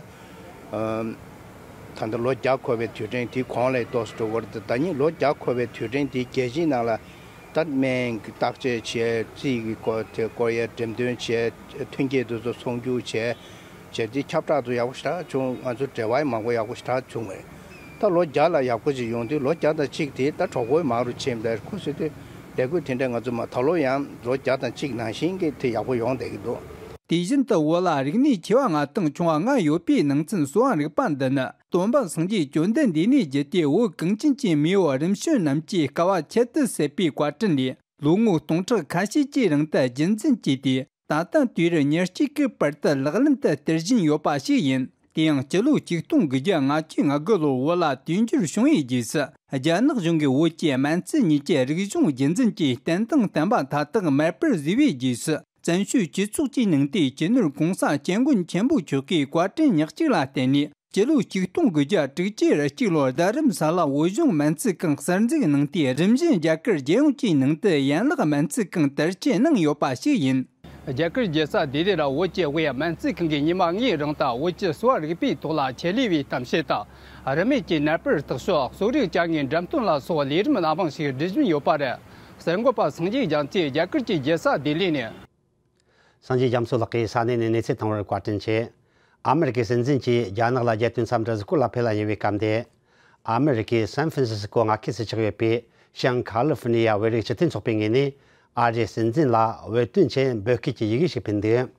ད་ལྟ་ལོ་བརྒྱ་འཁོར་བའི་དུས་དྲན་དེ་གོང་ལ་ཏོག་ཙམ་འགྲོ་གི་རེད། ད་ཉིན་ལོ་བརྒྱ་འཁོར་བའི་དུས་དྲན་དེ་རྒྱལ་སྤྱིའི་ནང་ལ། ད་སྨན་གྱི་བརྟག་དཔྱད་བྱས། རྩིས་ཀྱི་སྐོར་དེ་སྐོར་ཡ་འགྲེམས་སྟོན་བྱས། ཐོན་སྐྱེད་དེ་ཚོ་ཚོང་སྒྱུར་བྱས། བྱས་ཏེ་ཁྱབ་བསྒྲགས་དེ་ཡག་པོ་ཞེ་དྲག་བྱུང་། ང་ཚོ་འབྲེལ་བ་ཡང་མང་པོ་ཡག་པོ་ཞེ་དྲག་བྱུང་བས། ད་ལོ་བརྒྱ་ལ་ཡག་པོ་ཅིག་ཡོང་དུས་ལོ་བརྒྱ་དང་གཅིག་དེ་ད་གྲོགས་པོ་མང་རུ་ཕྱིན་པས་ཁོ་ཟེར་དུས་ལས་འགུལ་དེ་འདྲ་ང་ཚོ་མ་ད་ལོ་ཡང་ལོ་བརྒྱ་དང་གཅིག་ནང་བཞིན་གྱི་དེ་ཡག་པོ་ཡོང་བསྡད་ཀྱི་འདུག། དེ་བཞིན་དུ་བོད་ལ་རིག་གནས་ཆེ་བ་ལྔ་དང་ཆུང་བ་ལྔ་ཡོད་པའི་ནང་ཚན་གསོ་བ་རིག་པ་འདི་ནི། སྟོན་པ་སངས་རྒྱས་བཅོམ་ལྡན་འདས་ནས་བརྒྱུད་དེ་བོད་གངས་ཅན་གྱི་མེས་པོ་རིམ་བྱོན་རྣམས་ཀྱི་དཀའ་བ་ཁྱད་དུ་བསད་པའི་བཀའ་དྲིན་ལས། ལོ་ངོ་སྟོང་ཕྲག་ཁ་ཤས་ཀྱི་རིང་དུ་རྒྱུན་འཛིན་བྱས་ཏེ། ད་ལྟ་དུས་རབས་ཉེར་གཅིག་གི་བར་དུ་ལག་ལེན་དུ་སྟེར་བཞིན་ཡོད་པ་ཞིག་ཡིན། དེ་ཡང་སྤྱི་ལོ་ཆིག་སྟོང་དགུ་བརྒྱ་ལྔ་བཅུ་ང་དགུ་ལོར་བོད་ལ་དུས་འགྱུར་བྱུང་བའི་རྗེས་སུ། རྒྱ་ནག་གཞུང་གིས་བོད་ཀྱི་སྨན་རྩིས་གཉིས་ཀྱི་རིག་གཞུང་རྒྱུན་འཛིན་གྱི་བསྟན་དང་བསྟན་པ་མཐའ་དག་མེད་པར་བཟོས་པའི་རྗེས་སུ། བཙན་བྱོལ་སྤྱི་ཚོགས་ཀྱི་ནང་དུ་སྤྱི་ནོར་ྋགོང་ས་ྋསྐྱབས་མགོན་ཆེན་པོ་མཆོག་གི་བཀའ་དྲིན་ཉག་གཅིག་ལ་བརྟེན་ནས། སྤྱི་ལོ་ཆིག་སྟོང་དགུ་བརྒྱ་དྲུག་ཅུ་རེ་གཅིག་ལོར་རྡ་རམ་ས་ལ་བོད་གཞུང་སྨན་རྩིས་ཁང་གསར་འཛུགས་གནང་སྟེ། རིམ་བཞིན་རྒྱ་གར་རྒྱལ་ཡོངས་ཀྱི་ནང་དུ་ཡན་ལག་སྨན་རྩིས་ཁང་དར་ཆེད་གནང་ཡོད་པ་ཞིག་ཡིན། རྒྱ་གར་རྒྱལ་ས་ལྡི་ལི་ར་བོད་ཀྱི་དབུས་སྨན་རྩིས་ཁང་གིས་ཉི་མ་ལྔའི་རིང་དུ་བོད་ཀྱི་གསོ་བ་རིག་པའི་ཐོག་ལ་ཆེད་ལས་པའི་གཏམ་བཤད་དང་། རིན་མེད་ཀྱི་ནད་པར་བརྟག་དཔྱད། གསོ་རིག་བྱ་དངོས་འགྲེམས་སྟོན་ལ་སོགས་ལས་རིམ་སྣ་མང་ཞིག་སྒྲུབ་བཞིན་ཡོད་པ་རེད། གསར་འགོད་པ་སངས་རྒྱས་རྒྱ་མཚོས་རྒྱ་གར་གྱི་རྒྱལ་ས་ལྡི་ལི་ནས། སངས་རྒྱས་རྒྱ་མཚོ་ལགས་ཀྱིས་ས་གནས་ནས་གནས་ཚུལ་བཏང་བར་བཀའ་དྲིན་ཆེ། ཨ་མི་རི་ཀའི་སྲིད་འཛིན་གྱིས་རྒྱ་ནག་ལ་རྒྱལ་དོན་འཚམས་འདྲི་གཟིགས་སྐོར་ལ་ཕེབས་ལ་ཉེ་བའི་སྐབས་འདིར། ཨ་མི་རི་ཀའི་སན་ཧྥ་རན་སིས་ཀོ་མངའ་ཁུལ་སུ་ཆགས་ཡོད་པའི་བྱང་ཁ་ལི་ཧྥི་ནི་ཡ་བོད་རིགས་སྤྱི་མཐུན་ཚོགས་པའི་ངོས་ནས་ཨ་རིའི་སྲིད་འཛིན་ལ་བོད་དོན་ཆེད་འབོད་སྐུལ་གྱི་ཡི་གེ་ཞིག་ཕུལ་འདུག།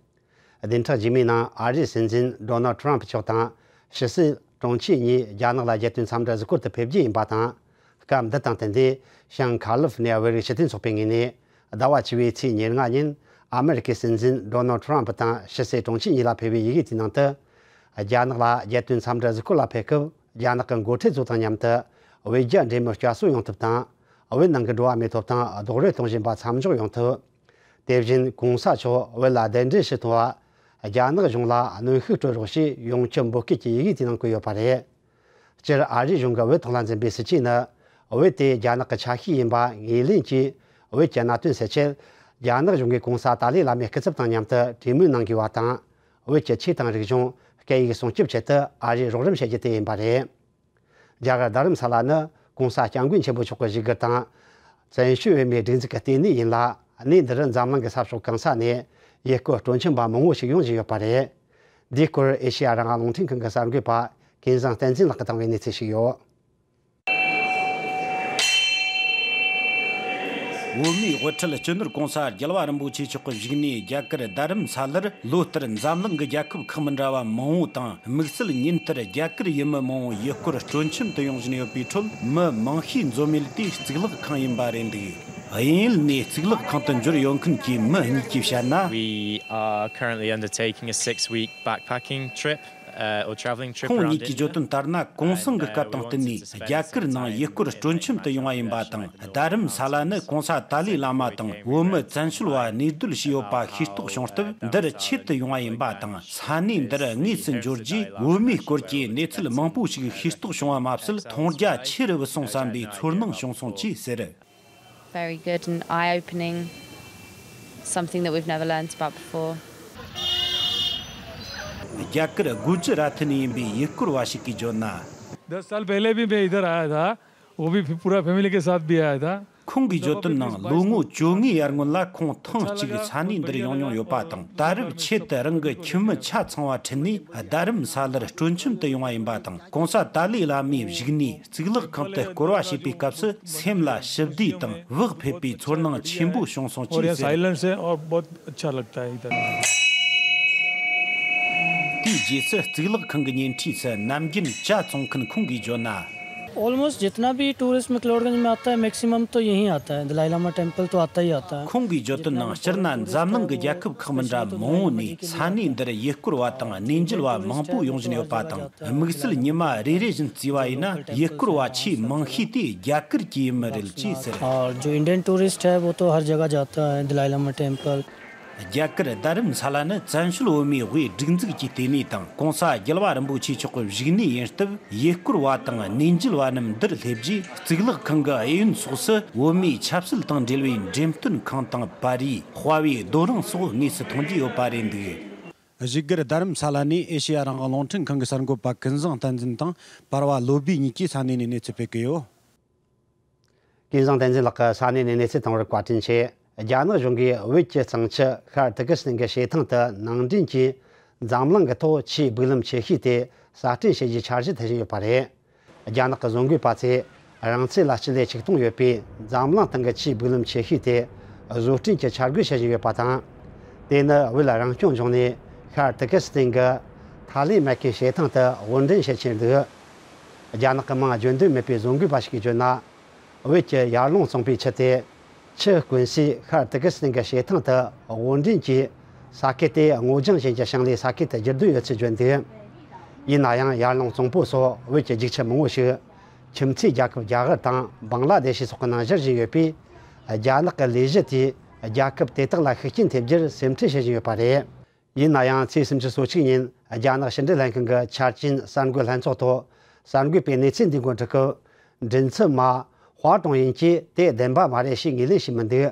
བདུན་ཕྲག་རྗེས་མའི་ནང་ཨ་རིའི་སྲིད་འཛིན་ཌོ་ནལ་ཊྲམ་མཆོག་དང་ཕྱི་སྲིད་དྲུང་ཆེ་གཉིས་རྒྱ་ནག་ལ་རྒྱལ་དོན་འཚམས་འདྲི་གཟིགས་སྐོར་དུ་ཕེབས་རྒྱུ་ཡིན་པ་དང་། སྐབས་འདི་དང་བསྟུན་ཏེ་བྱང་ཁ་ལི་ཧྥི་ནི་ཡ་བོད་རིགས་སྤྱི་མཐུན་ཚོགས་པའི་ངོས་ནས་ཟླ་བ་བཅུ་པའི་ཚེས་ཉེར་ལྔ་ཉིན་ཨ་མི་རི་ཀའི་སྲིད་འཛིན་ཌོ་ནལ་ཊྲམ་དང་ཕྱི་སྲིད་དྲུང་ཆེ་གཉིས་ལ་ཕུལ་བའི་ཡི་གེ་དེའི་ནང་དུ། རྒྱ་ནག་ལ་རྒྱལ་དོན་འཚམས་འདྲི་གཟིགས་སྐོར་ལ་ཕེབས་སྐབས་རྒྱ་ནག་གི་འགོ་ཁྲིད་ཚོ་དང་མཉམ་དུ་ བོད་རྒྱ་འབྲེལ་མོལ་བསྐྱར་གསོ་ཡོང་ཐབས་དང་། བོད་ནང་གི་འགྲོ་བ་མིའི་ཐོབ་ཐང་རྡོག་རོལ་གཏོང་བཞིན་པ་མཚམས་འཇོག་ཡོང་ཐབས། དེ་བཞིན་གོང་ས་མཆོག་བོད་ལ་གདན་འདྲེན་ཞུ་ཐུབ་པ། རྒྱ་ནག་གཞུང་ལ་གནོན་ཤུགས་སྤྲོད་རོགས་ཞེས་ཡོངས་ཁྱབ་འབོད་སྐུལ་གྱི་ཡི་གེ་དེ་ནང་བཀོད་ཡོད་པ་རེད། སྤྱིར་ཨ་རིའི་གཞུང་གིས་བོད་ཐོག་ལ་འཛིན་པའི་སྲིད་ཇུས་ནི། བོད་དེ་རྒྱ་ནག་གི་ཆ་ཤས་ཡིན་པ་ངོས་ལེན་གྱིས། བོད་ཀྱི་གནད་དོན་སེལ་ཆེད། རྒྱ་ནག་གཞུང་གིས་གོང་ས་ཏཱ་ལའི་བླ་མའི་སྐུ་ཚབ་དང་མཉམ་དུ་གྲོས་མོལ་གནང་དགོས་པ་དང་། བོད་ཀྱི་ཆོས་དང་རིག་གཞུང་སྐད་ཡིག་སྲུང་སྐྱོབ་ཆེད་དུ་ཨ་རིས་རོགས་རམ་བྱེད་རྒྱུ་དེ་ཡིན་པ་རེད། རྒྱ་གར་རྡ་རམ་ས་ལ་ནི་གོང་ས་སྐྱབས་མགོན་ཆེན་པོ་མཆོག་གི་བཞུགས་སྒར་དང་། བཙན་བྱོལ་བོད་མིའི་སྒྲིག་འཛུགས་ཀྱི་ལྟེ་གནས་ཡིན་ལ། གནས་འདིར་འཛམ་གླིང་གི་ས་ཕྱོགས་གང་ས་ནས་ཡུལ་སྐོར་སྤྲོ་འཆམ་པ་མང་བོ་ཞིག་ཡོང་བཞིན་ཡོད་པ་རེད། འདིའི་སྐོར་ཨེ་ཤེ་ཡ་རང་དབང་རླུང་འཕྲིན་ཁང་གི་གསར་འགོད་པ་ཀུན་བཟང་བསྟན་འཛིན་ལགས་ཀྱིས་བཏང་བའི་གནས་ཚུལ་ཞིག་ཡོད། བོད་མིའི་དབུ་ཁྲིད་སྤྱི་ནོར་གོང་ས་རྒྱལ་བ་རིན་པོ་ཆེ་མཆོག་གི་བཞུགས་གནས་རྒྱ་གར་རྡ་རམ་ས་ལར་ལོ་ལྟར་འཛམ་གླིང་གི་རྒྱལ་ཁབ་ཁག་མི་འདྲ་བ་མང་བོ་དང་། དམིགས་བསལ་ཉིན་ལྟར་རྒྱ་གར་ཡུལ་མི་མང་བོ་ཡུལ་སྐོར་སྤྲོ་འཆམ་དུ་ཡོང་བཞིན་ཡོད་པའི་ཁྲོད། མི་མང་ཤས་འཛོམས་ཡུལ་དེ་གཙུག་ལག་ཁང་ཡིན་པ་རེད་འདུག་གཡས་གཡོན་ནས་གཙུག་ལག་ཁང་དུ་འབྱོར་ཡོང་མཁན་གྱི་མི་གཉིས་ཀྱིས་བཤད་ན། We are currently undertaking a six-week backpacking trip, uh, or traveling trip around India. ཁོང་གཉིས་ཀྱིས་བརྗོད་དོན་ལྟར་ན། གུང་སེང་གི་སྐབས་དང་བསྟུན་ནས་རྒྱ་གར་ནང་ཡུལ་སྐོར་སྤྲོ་འཆམ་དུ་ཡོང་བ་ཡིན་པ་དང་། རྡ་རམ་ས་ལ་ནི་གོང་ས་ཏཱ་ལའི་བླ་མ་དང་བོད་མི་བཙན་བྱོལ་བ་གནས་སྡོད་བྱས་ཡོད་པ་ཤེས་རྟོགས་བྱུང་སྟབས། འདིར་ཆེད་དུ་ཡོང་བ་ཡིན་པ་དང་། ས་གནས་འདིར་དངོས་སུ་འབྱོར་རྗེས་བོད་མིའི་སྐོར་གྱི་གནས་ཚུལ་མང་པོ་ཞིག་ཤེས་རྟོགས་བྱུང་བ་མ་ཟད། མཐོང་རྒྱ་ཆེ་རུ་སོང་བསམ་པའི་ཚོར་སྣང་བྱུང་སོང་ཅེས་ཟེར། Very good and eye-opening, something that we've never learnt about before. རྒྱ་གར་གུ་ཇི་ར་ཐི་ནས་ཡིན་པའི་ཡུལ་སྐོར་བ་ཞིག་གིས་བརྗོད་ན། दस साल पहले भी मैं इधर आया था, वो भी पूरा फैमिली के साथ भी आया था। ཁོང་གིས་བརྗོད་དོན་ནང་། ལོ་ངོ་བཅོ་ལྔའི་ཡར་སྔོན་ལ་ཁོང་ཐེངས་གཅིག་ས་གནས་འདིར་ཡོང་མྱོང་ཡོད་པ་དང་། ད་རེབ་ཆེད་དུ་རང་གི་ཁྱིམ་མི་ཆ་ཚང་བ་ཁྲིད་ནས་རྡ་རམ་ས་ལར་སྤྲོ་འཆམ་དུ་ཡོང་བ་ཡིན་པ་དང་། གོང་ས་ཏཱ་ལའི་བླ་མའི་བཞུགས་གནས་གཙུག་ལག་ཁང་དུ་སྐོར་བ་བྱེད་པའི་སྐབས་སུ། སེམས་ལ་ཞི་བདེ་དང་བག་ཕེབས་པའི་ཚོར་སྣང་ཆེན་པོ་བྱུང་སོང་ཅེས་ཟེར། और यहाँ साइलेंस है और बहुत अच्छा लगता है इधर। དེའི་རྗེས་སུ་གཙུག་ལག་ཁང་གི་ཉེ་འཁྲིས་སུ་ནམ་རྒྱུན་ཇ་བཙོང་མཁན་ཁོང་གིས་བརྗོད་ན། ऑलमोस्ट जितना भी टूरिस्ट मैक्लोडगंज में आता है, मैक्सिमम तो यहीं आता है, दलाई लामा टेम्पल तो आता ही आता है। ཁོང་གིས་བརྗོད་དོན་ནང་། སྤྱིར་ན་འཛམ་གླིང་གི་རྒྱལ་ཁབ་ཁག་མི་འདྲ་མང་བོ་ནས་ས་གནས་འདིར་ཡུལ་སྐོར་བ་དང་གནས་མཇལ་བ་མང་པོ་ཡོང་བཞིན་ཡོད་པ་དང་། དམིགས་བསལ་ཉི་མ་རེ་རེ་བཞིན་བརྩིས་པ་ཡིན་ན། ཡུལ་སྐོར་བ་ཆེས་མང་ཤོས་དེ་རྒྱ་གར་གྱི་ཡུལ་མི་རེད་ཅེས་ཟེར། और जो इंडियन टूरिस्ट है, वो तो हर जगह जाता है, दलाई लामा टेम्पल। རྒྱ་གར་རྡ་རམ་ས་ལ་ནི་བཙན་བྱོལ་བོད་མིའི་དབུས་སྒྲིག་འཛུགས་ཀྱི་ལྟེ་གནས་དང་། གོང་ས་རྒྱལ་བ་རིན་པོ་ཆེ་མཆོག་གི་བཞུགས་གནས་ཡིན་སྟབས། ཡུལ་སྐོར་བ་དང་གནས་མཇལ་བ་རྣམས་འདིར་སླེབས་རྗེས། གཙུག་ལག་ཁང་གི་གཡས་གཡོན་སོགས་སུ་བོད་མིའི་ཆབ་སྲིད་དང་འབྲེལ་བའི་འགྲེམས་སྟོན་ཁང་དང་། པར་རིས། དཔའ་བོའི་རྡོ་རིང་སོགས་དངོས་སུ་མཐོང་རྒྱུ་ཡོད་པ་རེད་འདུག་བཞུགས་སྒར་རྡ་རམ་ས་ལ་ནས་ཨེ་ཤེ་ཡ་རང་དབང་རླུང་འཕྲིན་ཁང་གི་གསར་འགོད་པ་ཀུན་བཟང་བསྟན་འཛིན་དང་། པར་བ་བློ་བྷེ་གཉིས་ཀྱིས་ས་གནས་ནས་གནས་ཚུལ་སྤེལ་གྱི་ཡོད། ཀུན་བཟང་བསྟན་འཛིན་ལགས་ཀྱིས་ས་གནས་ནས་གནས་ཚུལ་བཏང་བར་བཀའ་དྲིན་ཆེ། རྒྱ་ནག་གཞུང་གིས་བོད་ཀྱི་གཙང་ཆུ་ཤར་ཏུར་ཀི་སི་ཐན་གྱི་བྱེ་ཐང་དུ་ནང་འདྲེན་གྱིས་འཛམ་གླིང་གི་ཐོག་ཆུའི་སྦུག་ལམ་ཆེ་ཤོས་དེ་གསར་སྐྲུན་བྱེད་རྒྱུའི་འཆར་གཞི་འཐེན་བཞིན་ཡོད་པ་རེད། རྒྱ་ནག་གི་བཟོ་འགོད་པ་ཚོས། རང་ཚོད་ལ་སྤྱི་ལེ་ཆིག་སྟོང་ཡོད་པའི་འཛམ་གླིང་སྟེང་གི་ཆུའི་སྦུག་ལམ་ཆེ་ཤོས་དེ་བཟོ་སྐྲུན་གྱི་འཆར་འགོད་བྱེད་བཞིན་ཡོད་པ་དང་། དེ་ནི་བོད་རང་སྐྱོང་ལྗོངས་ནས་ཤར་ཏུར་ཀི་སི་ཐན་གྱི་ཐ་ལི་མེ་ཁེ་བྱེ་ཐང་དུ་དབོར་འདྲེན་བྱེད་ཆེད་འདུག་རྒྱ་ནག་གི་མིང་བརྗོད་འདོད་མེད་པའི་བཟོ་འགོད་པ་ཞིག་གིས་བརྗོད་ན། བོད་ཀྱི་ཡར་ཀླུང་གཙང་པོའི་ཆུ་དེ་ཆུ་དཀོན་སའི་ཤར་ཏུར་ཀི་སི་ཐན་གྱི་བྱེ་ཐང་དུ་དབོར་འདྲེན་གྱིས། ས་ཁུལ་དེ་སྔོ་ལྗང་ཅན་གྱི་ཞིང་ལས་ས་ཁུལ་དུ་འགྱུར་འདོད་ཡོད་ཚུལ་བརྗོད་འདུག་ཡིན་ན་ཡང་། ཡར་ཀླུང་གཙང་པོ་སོགས་བོད་ཀྱི་རྒྱུག་ཆུ་མང་བོ་ཞིག་ཁྱིམ་མཚེས་རྒྱལ་ཁབ་རྒྱ་གར་དང་བང་ལ་དེ་ཤི་སོགས་ཀྱི་ནང་བཞུར་བཞིན་ཡོད་པས། རྒྱ་ནག་གི་ལས་གཞི་དེས་རྒྱལ་ཁབ་དེ་དག་ལ་ཤུགས་རྐྱེན་ཐེབས་རྒྱུར་སེམས་ཁྲལ་བྱེད་བཞིན་ཡོད་པ་རེད། ཡིན་ན་ཡང་། ཚེས་སུམ་ཅུ་སོ་གཅིག་ཉིན་རྒྱ་ནག་ཕྱི་འབྲེལ་ལྷན་ཁང་གི་ཆ་རྐྱེན་གསར་འགོད་ལྷན་ཚོགས་ཐོག་གསར་འགོད་པས་གནས་ཚུལ་འདི་འགོད་འགྲིག་སྐབས། མགྲིན་ཚབ་མ་ཧྭ་ཀྲུང་ཡིན་གྱིས་དེ་བདེན་པ་མ་རེད་ཞེས་ངོས་ལེན་བྱས་མི་འདུག་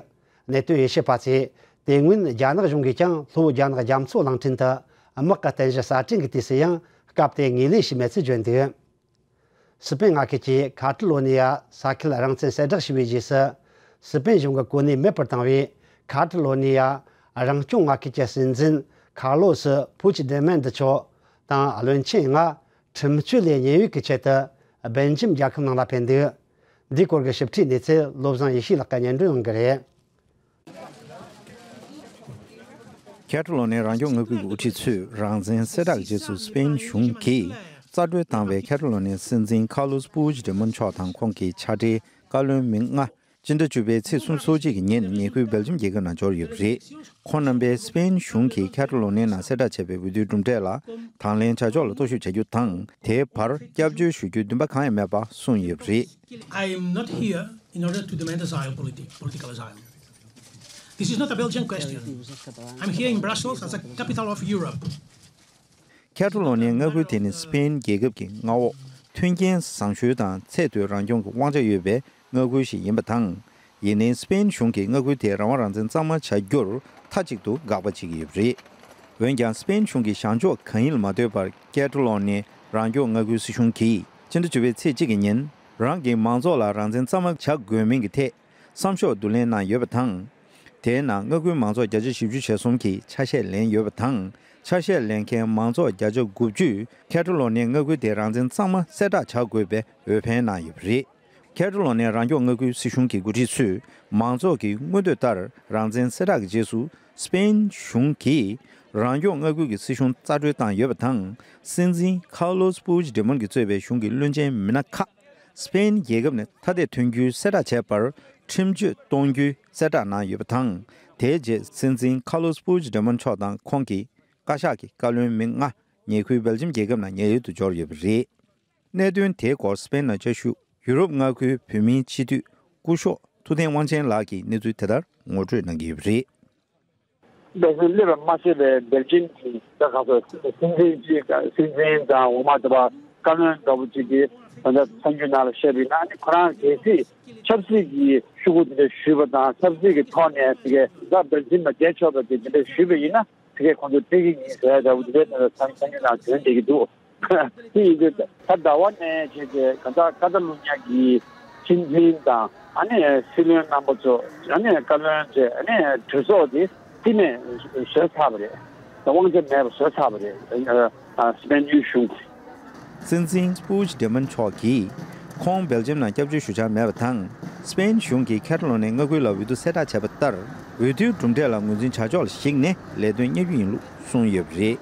གནད་དོན་ཡིད་ཆེས་པ་ཚོས། དེ་སྔོན་རྒྱ་ནག་གཞུང་གིས་ཀྱང་ལྷོ་རྒྱ་ནག་རྒྱ་མཚོ་གླིང་ཕྲན་དུ་དམག་གི་རྟེན་གཞི་གསར་སྐྲུན་གྱི་དུས་སུ་ཡང་སྐབས་དེར་ངོས་ལེན་བྱས་མེད་ཚུལ་བརྗོད་འདུག་སི་པན་མངའ་ཁུལ་གྱིས་ཁ་ཏ་ལོ་ནི་ཡ་ས་ཁུལ་རང་བཙན་གསལ་བསྒྲགས་བྱས་པའི་རྗེས་སུ། སི་པན་གཞུང་གིས་གོ་གནས་མེད་པར་བཏང་བའི་ཁ་ཏ་ལོ་ནི་ཡ་རང་སྐྱོང་མངའ་ཁུལ་གྱི་སྲིད་འཛིན་ཁར་ལོ་སི་ཕུ་ཆི་དེ་མན་ཏི་མཆོག་དང་བློན་ཆེན་ལྔ་ཁྲིམས་གཅོད་ལས་ཉེན་གཡོལ་གྱི་ཆེད་དུ་སྦེལ་ཇམ་རྒྱལ་ཁབ་ནང་ལ་ཕེབས་འདུག་འདིའི་སྐོར་གྱི་ཞིབ་ཕྲའི་གནས་ཚུལ་བློ་བཟང་ཡེ་ཤེས་ལགས་ཀྱིས་སྙན་སྒྲོན་གནང་གི་རེད། ཁ་ཏ་ལོ་ནི་རང་སྐྱོང་མངའ་ཁུལ་གྱི་དབུ་ཁྲིད་ཚོས་རང་བཙན་གསལ་བསྒྲགས་རྗེས་སུ། སི་པེན་གཞུང་གིས་རྩ་གྲོན་བཏང་བའི་ཁ་ཏ་ལོ་ནི་སྲིད་འཛིན་ཁར་ལོ་སི་པུ་ཇི་ཏེ་མོན་མཆོག་དང་ཁོང་གི་ཕྱག་སྦྲེལ་བཀའ་བློན་མི་ལྔ། སྤྱི་ཟླ་བཅུ་པའི་ཚེས་སུམ་ཅུ་སོ་གཅིག་གི་ཉིན་ཉེ་ཁུལ་སྦེལ་ཇམ་རྒྱལ་ཁབ་ནང་འབྱོར་ཡོད་པ་རེད། ཁོང་རྣམ་པས་སི་པེན་གཞུང་གིས་ཁ་ཏ་ལོ་ནི་ནང་གསལ་བསྒྲགས་བྱས་པའི་འོས་བསྡུའི་གྲུབ་འབྲས་ལ་དང་ལེན་བྱ་ཕྱོགས་ལ་རྟོག་ཞིབ་བྱ་རྒྱུ་དང་། དེའི་བར་སྐྱབས་བཅོལ་ཞུ་རྒྱུའི་འདུན་པ་གང་ཡང་མེད་པ་གསུངས་ཡོད་པ་རེད། I am not here in order to demand asylum, politi- political asylum. This is not a Belgian question. I'm here in Brussels as a capital of Europe. ཁ་ཏ་ལོ་ནིའི་མངའ་ཁུལ་དེ་ནི་སི་པེན་རྒྱལ་ཁབ་ཀྱི་མངའ་འོག་མཐུན་རྐྱེན་བཟང་ཤོས་དང་ཚད་མཐོའི་རང་སྐྱོང་གི་དབང་ཆ་ཡོད་པའི་མངའ་ཁུལ་ཞིག་ཡིན་པ་དང་། ཡིན་ནའི་སི་པེན་གཞུང་གིས་མངའ་ཁུལ་དེ་རང་དབང་རང་བཙན་གཙང་མ་བྱ་རྒྱུར་མཐའ་གཅིག་ཏུ་དགག་པ་བྱེད་ཀྱི་ཡོད་པ་རེད། འོན་ཀྱང་སི་པེན་གཞུང་གིས་བྱང་ཕྱོགས་གང་ཡིན་ལ་མ་ལྟོས་པར་ཁ་ཏ་ལོ་ནི་རང་སྐྱོང་མངའ་ཁུལ་སྲིད་གཞུང་གིས་སྤྱི་ཟླ་བཅུ་པའི་ཚེས་གཅིག་གི་ཉིན་རང་གི་མང་ཚོགས་ལ་རང་བཙན་གཙང་མ་བྱ་དགོས་མིན་གྱི་ཐད། བསམ་ཤོག་བསྡུ་ལེན་གནང་ཡོད་པ་དང་། དེའི་ནང་མངའ་ཁུལ་མང་ཚོགས་བརྒྱ་ཆ་བཞི་བཅུ་ཞེ་གསུམ་གྱིས་ཆ་ཤས་ལེན་ཡོད་པ་དང་། ཆ་ཤས་ལེན་མཁན་མང་ཚོགས་བརྒྱ་ཆ་དགུ་བཅུས་ཁ་ཏ་ལོ་ནིའི་མངའ་ཁུལ་དེ་རང་བཙན་གཙང་མ་གསལ་བསྒྲགས་བྱ་དགོས་པའི་འོས་འཕེན་གནང་ཡོད་པ་རེད། ཁ་ཏ་ལོ་ནིའི་རང་སྐྱོང་མངའ་ཁུལ་སྲིད་གཞུང་གི་འགོ་ཁྲིད་ཚོས་མང་ཚོགས་ཀྱི་མངོན་འདོད་ལྟར་རང་བཙན་གསལ་བསྒྲགས་ཀྱི་རྗེས་སུ་སི་པེན་གཞུང་གིས་རང་སྐྱོང་མངའ་ཁུལ་གྱི་སྲིད་གཞུང་རྩ་གྲོན་བཏང་ཡོད་པ་དང་། སྲིད་འཛིན་ཁཱར་ལོ་སི་པུ་ཇི་ཌི་མོན་གྱིས་གཙོས་པའི་གཞུང་གི་བློན་ཆེན་མི་སྣ་ཁག་སི་པེན་རྒྱལ་ཁབ་ནས་ཐ་དད་ཐོན་རྒྱུའི་གསལ་བསྒྲགས་བྱས་པར་ཁྲིམས་གཅོད་གཏོང་རྒྱུའི་གསལ་བསྒྲགས་གནང་ཡོད་པ་དང་། དེའི་རྗེས་སྲིད་འཛིན་ཁཱར་ལོ་སི་པུ་ཇི་ཌི་མོན་མཆོག་དང་ཁོང་གི་བཀའ་ཤག་གི་བཀའ་བློན་མི་ལྔ་ཉེ་ཁུལ་སྦེལ་ཇམ་རྒྱལ་ཁབ་ནང་ཉེན་གཡོལ་དུ་འབྱོར་ཡོད་པ་རེད། གནད་དོན་དེའི་སྐོར་སི་པེན་ནང་བཅའ་བཞུགས་ཡུ་རོབ་མངའ་ཁུལ་བོད་མིའི་སྤྱི་འཐུས་སྐུ་ཞབས་ཐུབ་བསྟན་དབང་ཆེན་ལགས་ཀྱིས་གནས་ཚུལ་དེ་ལྟར་ངོ་སྤྲོད་གནང་གི་ཡོད་པ་རེད། སྦེལ་ཇམ་སླེབས་པ་མ་ཟད་པའི་སྦེལ་ཇམ་གྱི་ད་ག་ཚོད་སྲིད་འཛིན་གྱི་སྲིད་འཛིན་དང་འོག་མ་དེ་བ་བཀའ་བློན་འདྲ་པོ་ཅིག་གིས་ད་ལྟ་གསར་འགྱུར་ནང་ལ་བཤད་པ་ཡིན་ན། ཨ་ནི་ཁོ་རང་གལ་སྲིད་ཆབ་སྲིད་ཀྱི་ཤོག་གུ་དེ་འདྲ་ཞུས་པ་དང་ཆབ་སྲིད་ཀྱི་ཐོག་ནས་དེ་གའི་ད་སྦེལ་ཇམ་ལ་བསྡད་ཆོག་པ་དེ་དེ་འདྲ་ཞུས་པ་ཡིན་ན། དེ་གའི་ཁོང་ཚོ་སྤྲད་ཀྱི་ཡིན་ཟེར་ཡ་འདྲ་པོ་དེ་འདྲ་ད་ལྟ་གསར་འགྱུར་ནང་ཐོན་བསྡད་ཀྱི་འདུག་དེ་ཡིན་དུས་ད་ཟླ་བ་ནས་བྱས་ཏེ་ག་ད་ཀ་ཏ་ལུ་ཉ་གི་སྲིད་འཛིན་དང་ཨ་ནི་སྲིད་བློན་རྣམ་པ་ཚོ་ཨ་ནི་བཀའ་བློན་བཅས་ཨ་ནི་གྲོས་ཚོགས་དེ་རྩིས་མེད་བཟོས་ཚར་བ་རེད། དབང་ཆ་མེད་པ་བཟོས་ཚར་བ་རེད། ཨ་སི་པན་གཞུང་གིས། སྲིད་འཛིན་སྤུ་ཇི་ཌི་མོན་མཆོག་གིས་ཁོང་སྦེལ་ཇམ་ནང་སྐྱབས་བཅོལ་ཞུ་འཆར་མེད་པ་དང་། སི་པེན་གཞུང་གིས་ཁ་ཏ་ལོ་ནི་མངའ་ཁུལ་ལ་འོས་བསྡུ་གསལ་བསྒྲགས་བྱས་པ་ལྟར། འོས་བསྡུའི་གྲུབ་འབྲས་ལ་ངོས་འཛིན་བྱ་ཕྱོགས་ལ་གཞིགས་ནས་ལས་དོན་གཉེར་རྒྱུ་ཡིན་ལུགས་གསུངས་ཡོད་པ་རེད།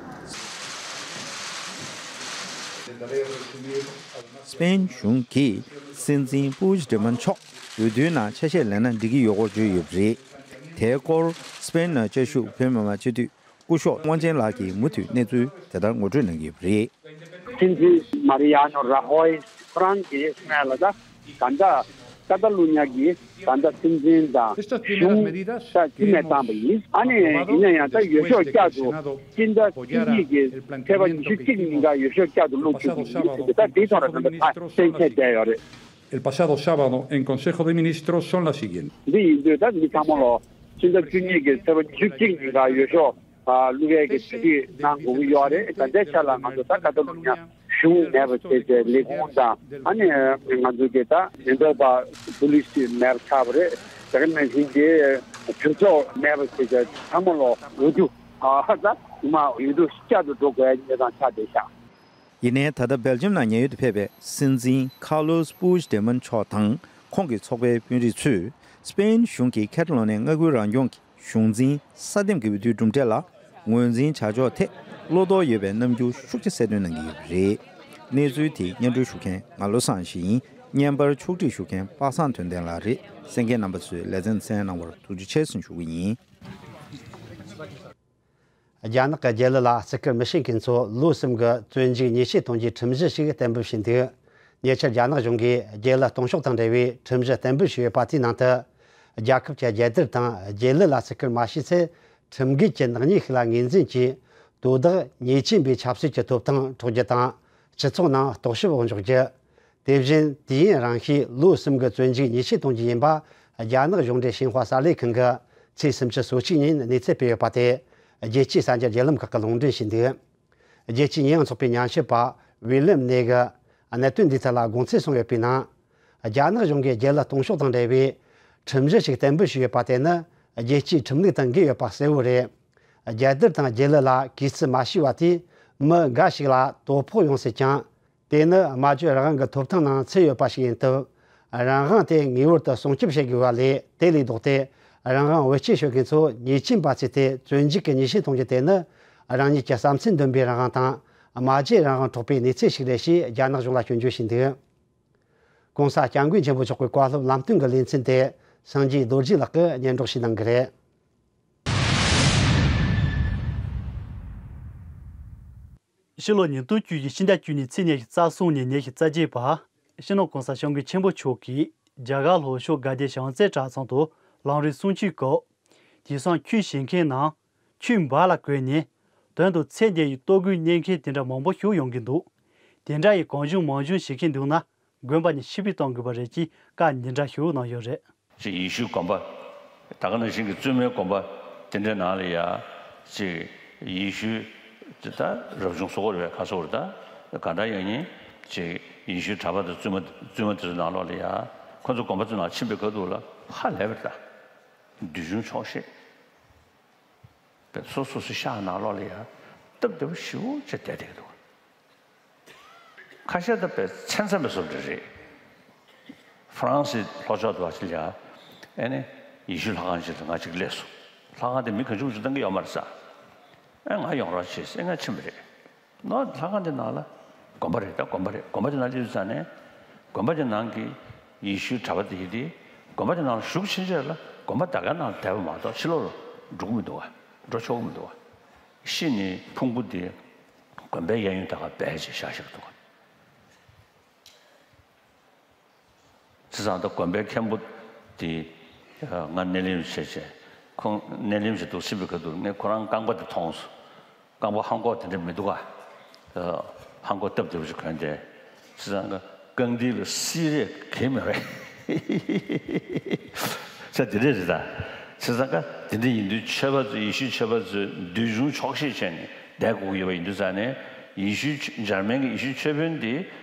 སི་པེན་གཞུང་གིས་སྲིད་འཛིན་སྤུ་ཇི་ཌི་མོན་མཆོག་འོས་བསྡུའི་ནང་ཆ་ཤས་ལེན་ན་འགྲིག་གི་ཡོད་སྐོར་བརྗོད་ཡོད་པ་རེད། དེའི་སྐོར་སི་པེན་ནང་བཅའ་བཞུགས་བོད་མི་མང་སྤྱི་འཐུས་སྐུ་ཞབས་དབང་ཆེན་ལགས་ཀྱིས་མུ་མཐུད་གནས་ཚུལ་དེ་ལྟར་ངོ་སྤྲོད་གནང་གི་ཡོད་པ་རེད། སྲིད་འཛིན་མ་རི་ཡ་ནོ་ར་ཧོའི་ཁོ་རང་གིས་སྨྲས་ལ། ད་ག་འདྲ་ཀ་ཏ་ལུ་ཉ་གི་ག་འདྲ་སྲིད་འཛིན་དང་གཞུང་ད་རྩིས་མེད་བཏང་པ་ཡིན། ཨ་ནི་ཡིན་ན་ཡང་ད་འོས་ཤོག་བསྐྱར་དུ་སྤྱི་ཟླ་བཅུ་གཉིས་ཀྱི་ཚེས་པ་ཉི་ཤུ་གཅིག་ཉིན་ཀ་འོས་ཤོག་བསྐྱར་དུ་བླུགས་རྒྱུ་ཡིན་ཟེར་ཏེ། ད་དེའི་ཐོག་ལ་ད་ལྟ་གཏན་འཁེལ་བསྡད་ཡོད་རེད། El pasado sábado, en Consejo de Ministros, son las siguientes. འདི་ཡིན་དུས་ད་མི་ཚང་མ་ལོ་སྤྱི་ཟླ་བཅུ་གཉིས་ཀྱི་ཚེས་པ་ཉི་ཤུ་གཅིག་ཉིན་ཀ་འོས་ཤོག་ཨ་བླུག་ཡས་ཀྱི་གྲ་སྒྲིག་གནང་དགོས་ཀྱི་ཡོད་རེད། ད་ལྟའི་ཆ་ལ་ང་ཚོ་ད་ཀ་ཏ་ལུ་ཉ་གཞུང་མེད་པ་བྱས་བྱས་ལས་ཁུངས་དང་ཨ་ནི་ང་ཚོ་གི་ད་ཉེན་རྟོག་པ་པུ་ལིས་མེད་པ་ཆགས་པ་རེད། དེ་ག་ནང་བཞིན་གྱི་གྲོས་ཚོགས་མེད་པ་བྱས་བྱས་ཚང་མ་ལོ་འོས་བསྡུ་ཨ་ད་མ་འོས་བསྡུ་བསྐྱར་དུ་འགྲོ་དགོས་ཡ་གནས་སྟངས་ཆགས་བསྡད་ཤག་ཡིན་ནའི་ད་ལྟ་སྦེལ་ཇམ་ནང་ཉེན་གཡོལ་དུ་ཕེབས་པའི་སྲིད་འཛིན་ཁཱར་ལོ་སི་པུ་ཇི་ཌི་མོན་མཆོག་དང་ཁོང་གི་ཚོགས་པའི་དཔོན་རིགས་ཚོས་སི་པེན་གཞུང་གིས་ཁ་ཏ་ལོ་ནི་མངའ་ཁུལ་རང་སྐྱོང་གི་གཞུང་འཛིན་སྲ་འདེམས་ཀྱི་འོས་བསྡུའི་གྲུབ་འབྲས་ལ་ངོས་འཛིན་བྱ་ཕྱོགས་ཐད་བློ་དོར་ཡོད་པའི་རྣམ་འགྱུར་ཤུགས་ཆེ་གསལ་སྟོན་གནང་གི་ཡོད་པ་རེད། གནས་ཚུལ་དེ་སྙན་སྒྲོན་ཞུ་མཁན་ང་བློ་བཟང་ཞིག་ཡིན། བརྙན་པར་ཕྱོགས་སྒྲིག་ཞུ་མཁན་པ་སངས་དོན་ལྡན་ལགས་རེད། གསན་མཁན་རྣམ་པ་ཚོས་ལེ་ཚན་གསན་གནང་བར་ཐུགས་རྗེ་ཆེ་ཞུ་གི་ཡིན། རྒྱ་ནག་གི་རྒྱལ་གླུ་ལ་བརྩི་བཀུར་མི་བྱེད་མཁན་ཚོ་ལོ་གསུམ་གྱི་བཙོན་འཇུག་ཉེས་ཆད་གཏོང་རྒྱུའི་ཁྲིམས་གཞི་ཞིག་གཏན་འབེབས་བྱས་འདུག་ཉེ་ཆར་རྒྱ་ནག་གཞུང་གིས་རྒྱལ་གླུ་གཏོང་ཕྱོགས་དང་འབྲེལ་བའི་ཁྲིམས་གཞི་གཏན་འབེབས་བྱས་ཡོད་པ་དེའི་ནང་དུ། རྒྱལ་ཁབ་ཀྱི་རྒྱལ་དར་དང་རྒྱལ་གླུ་ལ་བརྩི་བཀུར་མ་བྱས་ཚེ། ཁྲིམས་འགལ་གྱི་ནག་ཉེས་ཤིག་ལ་ངོས་འཛིན་གྱིས། དོ་བདག་ཉེས་ཅན་པའི་ཆབ་སྲིད་ཀྱི་ཐོབ་ཐང་འཕྲོག་རྒྱུ་དང་། སྤྱི་ཚོགས་ནང་རྟོག་ཞིབ་འོག་འཇོག་རྒྱུ། དེ་བཞིན་དུས་ཡུན་རིང་ཤོས་ལོ་གསུམ་གྱི་བཙོན་འཇུག་ཉེས་ཆད་གཏོང་རྒྱུ་ཡིན་པ། རྒྱ་ནག་གཞུང་འབྲེལ་ཤིན་ཧྭ་གསར་ལས་ཁང་གིས་ཚེས་སུམ་ཅུ་སོ་གཅིག་ཉིན་གནས་ཚུལ་སྤེལ་ཡོད་པ་དེ། རྒྱལ་སྤྱིའི་གསར་འགྱུར་བརྒྱུད་ལམ་ཁག་གིས་ལུང་འདྲེན་བྱས་འདུག་རྒྱལ་སྤྱིའི་ཉེས་ཡངས་ཚོགས་པའི་ཉམས་ཞིབ་པ་ཝི་ལེམ་ནེ་གིས་གནད་དོན་འདིའི་ཐད་ལ་དགོངས་ཚུལ་གསུངས་ཡོད་པའི་ནང་། རྒྱ་ནག་གཞུང་གིས་རྒྱལ་གླུ་གཏོང་ཕྱོགས་དང་འབྲེལ་བའི་ཁྲིམས་གཞི་ཞིག་གཏན་འབེབས་བྱས་ཡོད་པ་དེ་ནི་རྒྱལ་སྤྱིའི་ཁྲིམས་ལུགས་དང་འགལ་ཡོད་པ་གསལ་བོ་རེད། རྒྱལ་དར་དང་རྒྱལ་གླུ་ལ་གུས་བརྩི་མ་བྱས་པ་དེས་མི་འགའ་ཞིག་ལ་དོ་ཕོག་ཡོང་སྲིད་ཀྱང་། དེ་ནི་སྨྲ་བརྗོད་རང་དབང་གི་ཐོབ་ཐང་ནང་ཚུད་ཡོད་པ་ཞིག་ཡིན་སྟབས། རང་དབང་དེ་ངེས་པར་དུ་སྲུང་སྐྱོབ་བྱེད་དགོས་པ་ལས། དེ་ལས་ལྡོག་སྟེ། རང་དབང་བེད་སྤྱོད་བྱེད་མཁན་ཚོ་ཉེས་ཅན་པ་བརྩིས་ཏེ་བཙོན་འཇུག་གི་ཉེས་ཆད་གཏོང་རྒྱུ་དེ་ནི། རང་ཉིད་ཀྱི་བསམ་ཚུལ་འདོན་པའི་རང་དབང་དང་། སྨྲ་བརྗོད་རང་དབང་འཕྲོག་པའི་གནས་ཚུལ་ཞིག་རེད་ཞེས་རྒྱ་ནག་གཞུང་ལ་སྐྱོན་བརྗོད་བྱས་འདུག་གོང་ས་སྐྱབས་མགོན་ཆེན་པོ་མཆོག་གི་བཀའ་སློབ་ལམ་སྟོན་གྱི་ལེ་ཚན་དེ་ སངས་རྒྱས་རྡོ་རྗེ་ལགས་ཀྱིས་སྙན་སྒྲོག་ཞུས་གནང་གི་རེད། ཕྱི་ལོ་ཉིས་སྟོང་བཅུ་བཞི་ཕྱི་ཟླ་བཅུ་གཉིས་ཚེས་ཉི་ཤུ་རྩ་གསུམ་ནས་ཉི་ཤུ་རྩ་བརྒྱད་བར་སྤྱི་ནོར་༸གོང་ས་༸སྐྱབས་མགོན་ཆེན་པོ་མཆོག་གིས་རྒྱ་གར་ལྷོ་ཕྱོགས་དགའ་ལྡན་བྱང་རྩེ་གྲྭ་ཚང་དུ་ལམ་རིམ་གསུང་ཆོས་སྐབས། དེང་སང་ཆོས་བྱེད་མཁན་ནང་ཆོས་འབའ་ལ་བཀོད་ནས་དོན་དུ་ཚེ་འདས་ཡི་ལྟོ་གོས་གནང་མཁན་དེ་འདྲ་མང་པོ་ཞིག་ཡོང་གི་འདུག་དེ་འདྲ་ཡི་གང་བྱུང་མང་བྱུང་བྱེད་མཁན་འདུག་ན། དགོན་པ་ནས་ཕྱིར་འབུད་གཏོང་དགོས་པ་རེད་ཅེས་བཀའ་འདི་འདྲ་ཞུ་གནང་ཡོད་རེད། ཅིག་ཡེ་ཤུའི་དགོན་པ། ད་ག་ནང་བཞིན་གྱི་བཙུན་མའི་དགོན་པ་དེ་འདྲའི་ནང་ལ་ཡ། ཅིག་ཡེ་ཤུ། དེ་ད་རབ་བྱུང་སོགས་རེད་པས། ག་སོགས་རེད། ད་ག་འདྲ་ཡང་ཡིན། ཅིག་ཡེ་ཤུའི་གྲྭ་པ་དང་བཙུན་མ་བཙུན་མ་དེ་ཚོའི་ནང་ལོགས་ལ་ཡ། ཁོ་ཚོ་དགོན་པ་ཚོའི་ནང་ཕྱིན་པའི་ཁ་ཐུག་ལ་ཧ་ལས་པ་རེད། ད་འདོད་ཆུང་ཆོག་ཤེས། པའི་སོ་སོ་སོའི་ཤག་ནང་ལོགས་ལ་ཡ་སྟབས་བདེ་པོ་ཞེ་པོ་ཅིག་བསྡད་བསྡད་ཀྱི་འདུག་ཁ་ཤས་ད་པའི་མཚན་མཚམས་པའི་བཟོ་འདྲ་རེད། ཧྥ་རན་སི་ལྷོ་ཕྱོགས་དུ་བ་ཅིག་ལ་ཡ། ཨེ་ནི་ཡེ་ཤུའི་ལྷ་ཁང་ཅིག་ལ་ང་ཅིག་སླེབས་སོང་། ལྷ་ཁང་དེ་མི་གང་བྱུང་བྱུང་བཏང་གི་ཡོད་མ་རེད་ས། ཨེ་ང་ཡོང་རོགས་བྱེད་ཟེར་ང་ཕྱིན་པ་རེད། ནོ་ལྷ་ཁང་དེ་ནང་ལ་དགོན་པ་རེད། ད་དགོན་པ་རེད། དགོན་པ་དེ་ནང་སླེབས་ཙང་ནས་དགོན་པ་དེ་ནང་གི་ཡེ་ཤུའི་གྲྭ་པ་དེ་ཡིན་དེ། དགོན་པ་དེ་ནང་ལ་ཞུགས་ཕྱིན་ཆད་ལ་དགོན་པ་ད་གའི་ནང་ལ་བསྡད་པ་མ་གཏོགས་ཕྱི་ལོགས་ལ་འགྲོ་གི་མི་འདུག་བ། འགྲོ་ཆོག་གི་མི་འདུག་བ། ཤི་ནས་ཕུང་པོ་དེ་དགོན་པའི་གཡས་གཡོན་ད་ག་སྦས་བྱས་བཞག་བཞག་འདུག་བ། བྱས་ཙང་ད་དགོན་པའི་མཁན་པོ་དེ་ང་སྣེ་ལེན་བྱས་བྱས། ཁོང་སྣེ་ལེན་བྱེད་དུ་ཕྱིན་པའི་ཁ་ཐུག་ངས་ཁོ་རང་རྐང་པ་དེ་མཐོང་སོང་། རྐང་པ་ལྷམ་གོག་དེ་འདྲ་མི་འདུག་ག་ལྷམ་གོག་སྟབས་བདེ་པོ་ཞིག་གོན་ཏེ། བྱས་ཙང་ཀ་རྐང་མཐིལ་ལ་སིལ་རས་གང་མེད་པས། ས་དེ་འདྲས་རེད་ད། བྱས་ཙང་ཀ་དེ་འདྲ་ཡིན་དུས་ཆོས་པ་ཚོ་ཡེ་ཤུའི་ཆོས་པ་ཚོས་འདོད་ཆུང་ཆོག་ཤེས་བྱས་ནས་བསྡད་དགོས་ཀྱི་ཡོད་པ་ཡིན་དུས་ཙང་ནས། ཡེ་ཤུའི་ཆོས་འཇར་མན་གྱི་ཡེ་ཤུའི་ཆོས་དཔོན་དེ་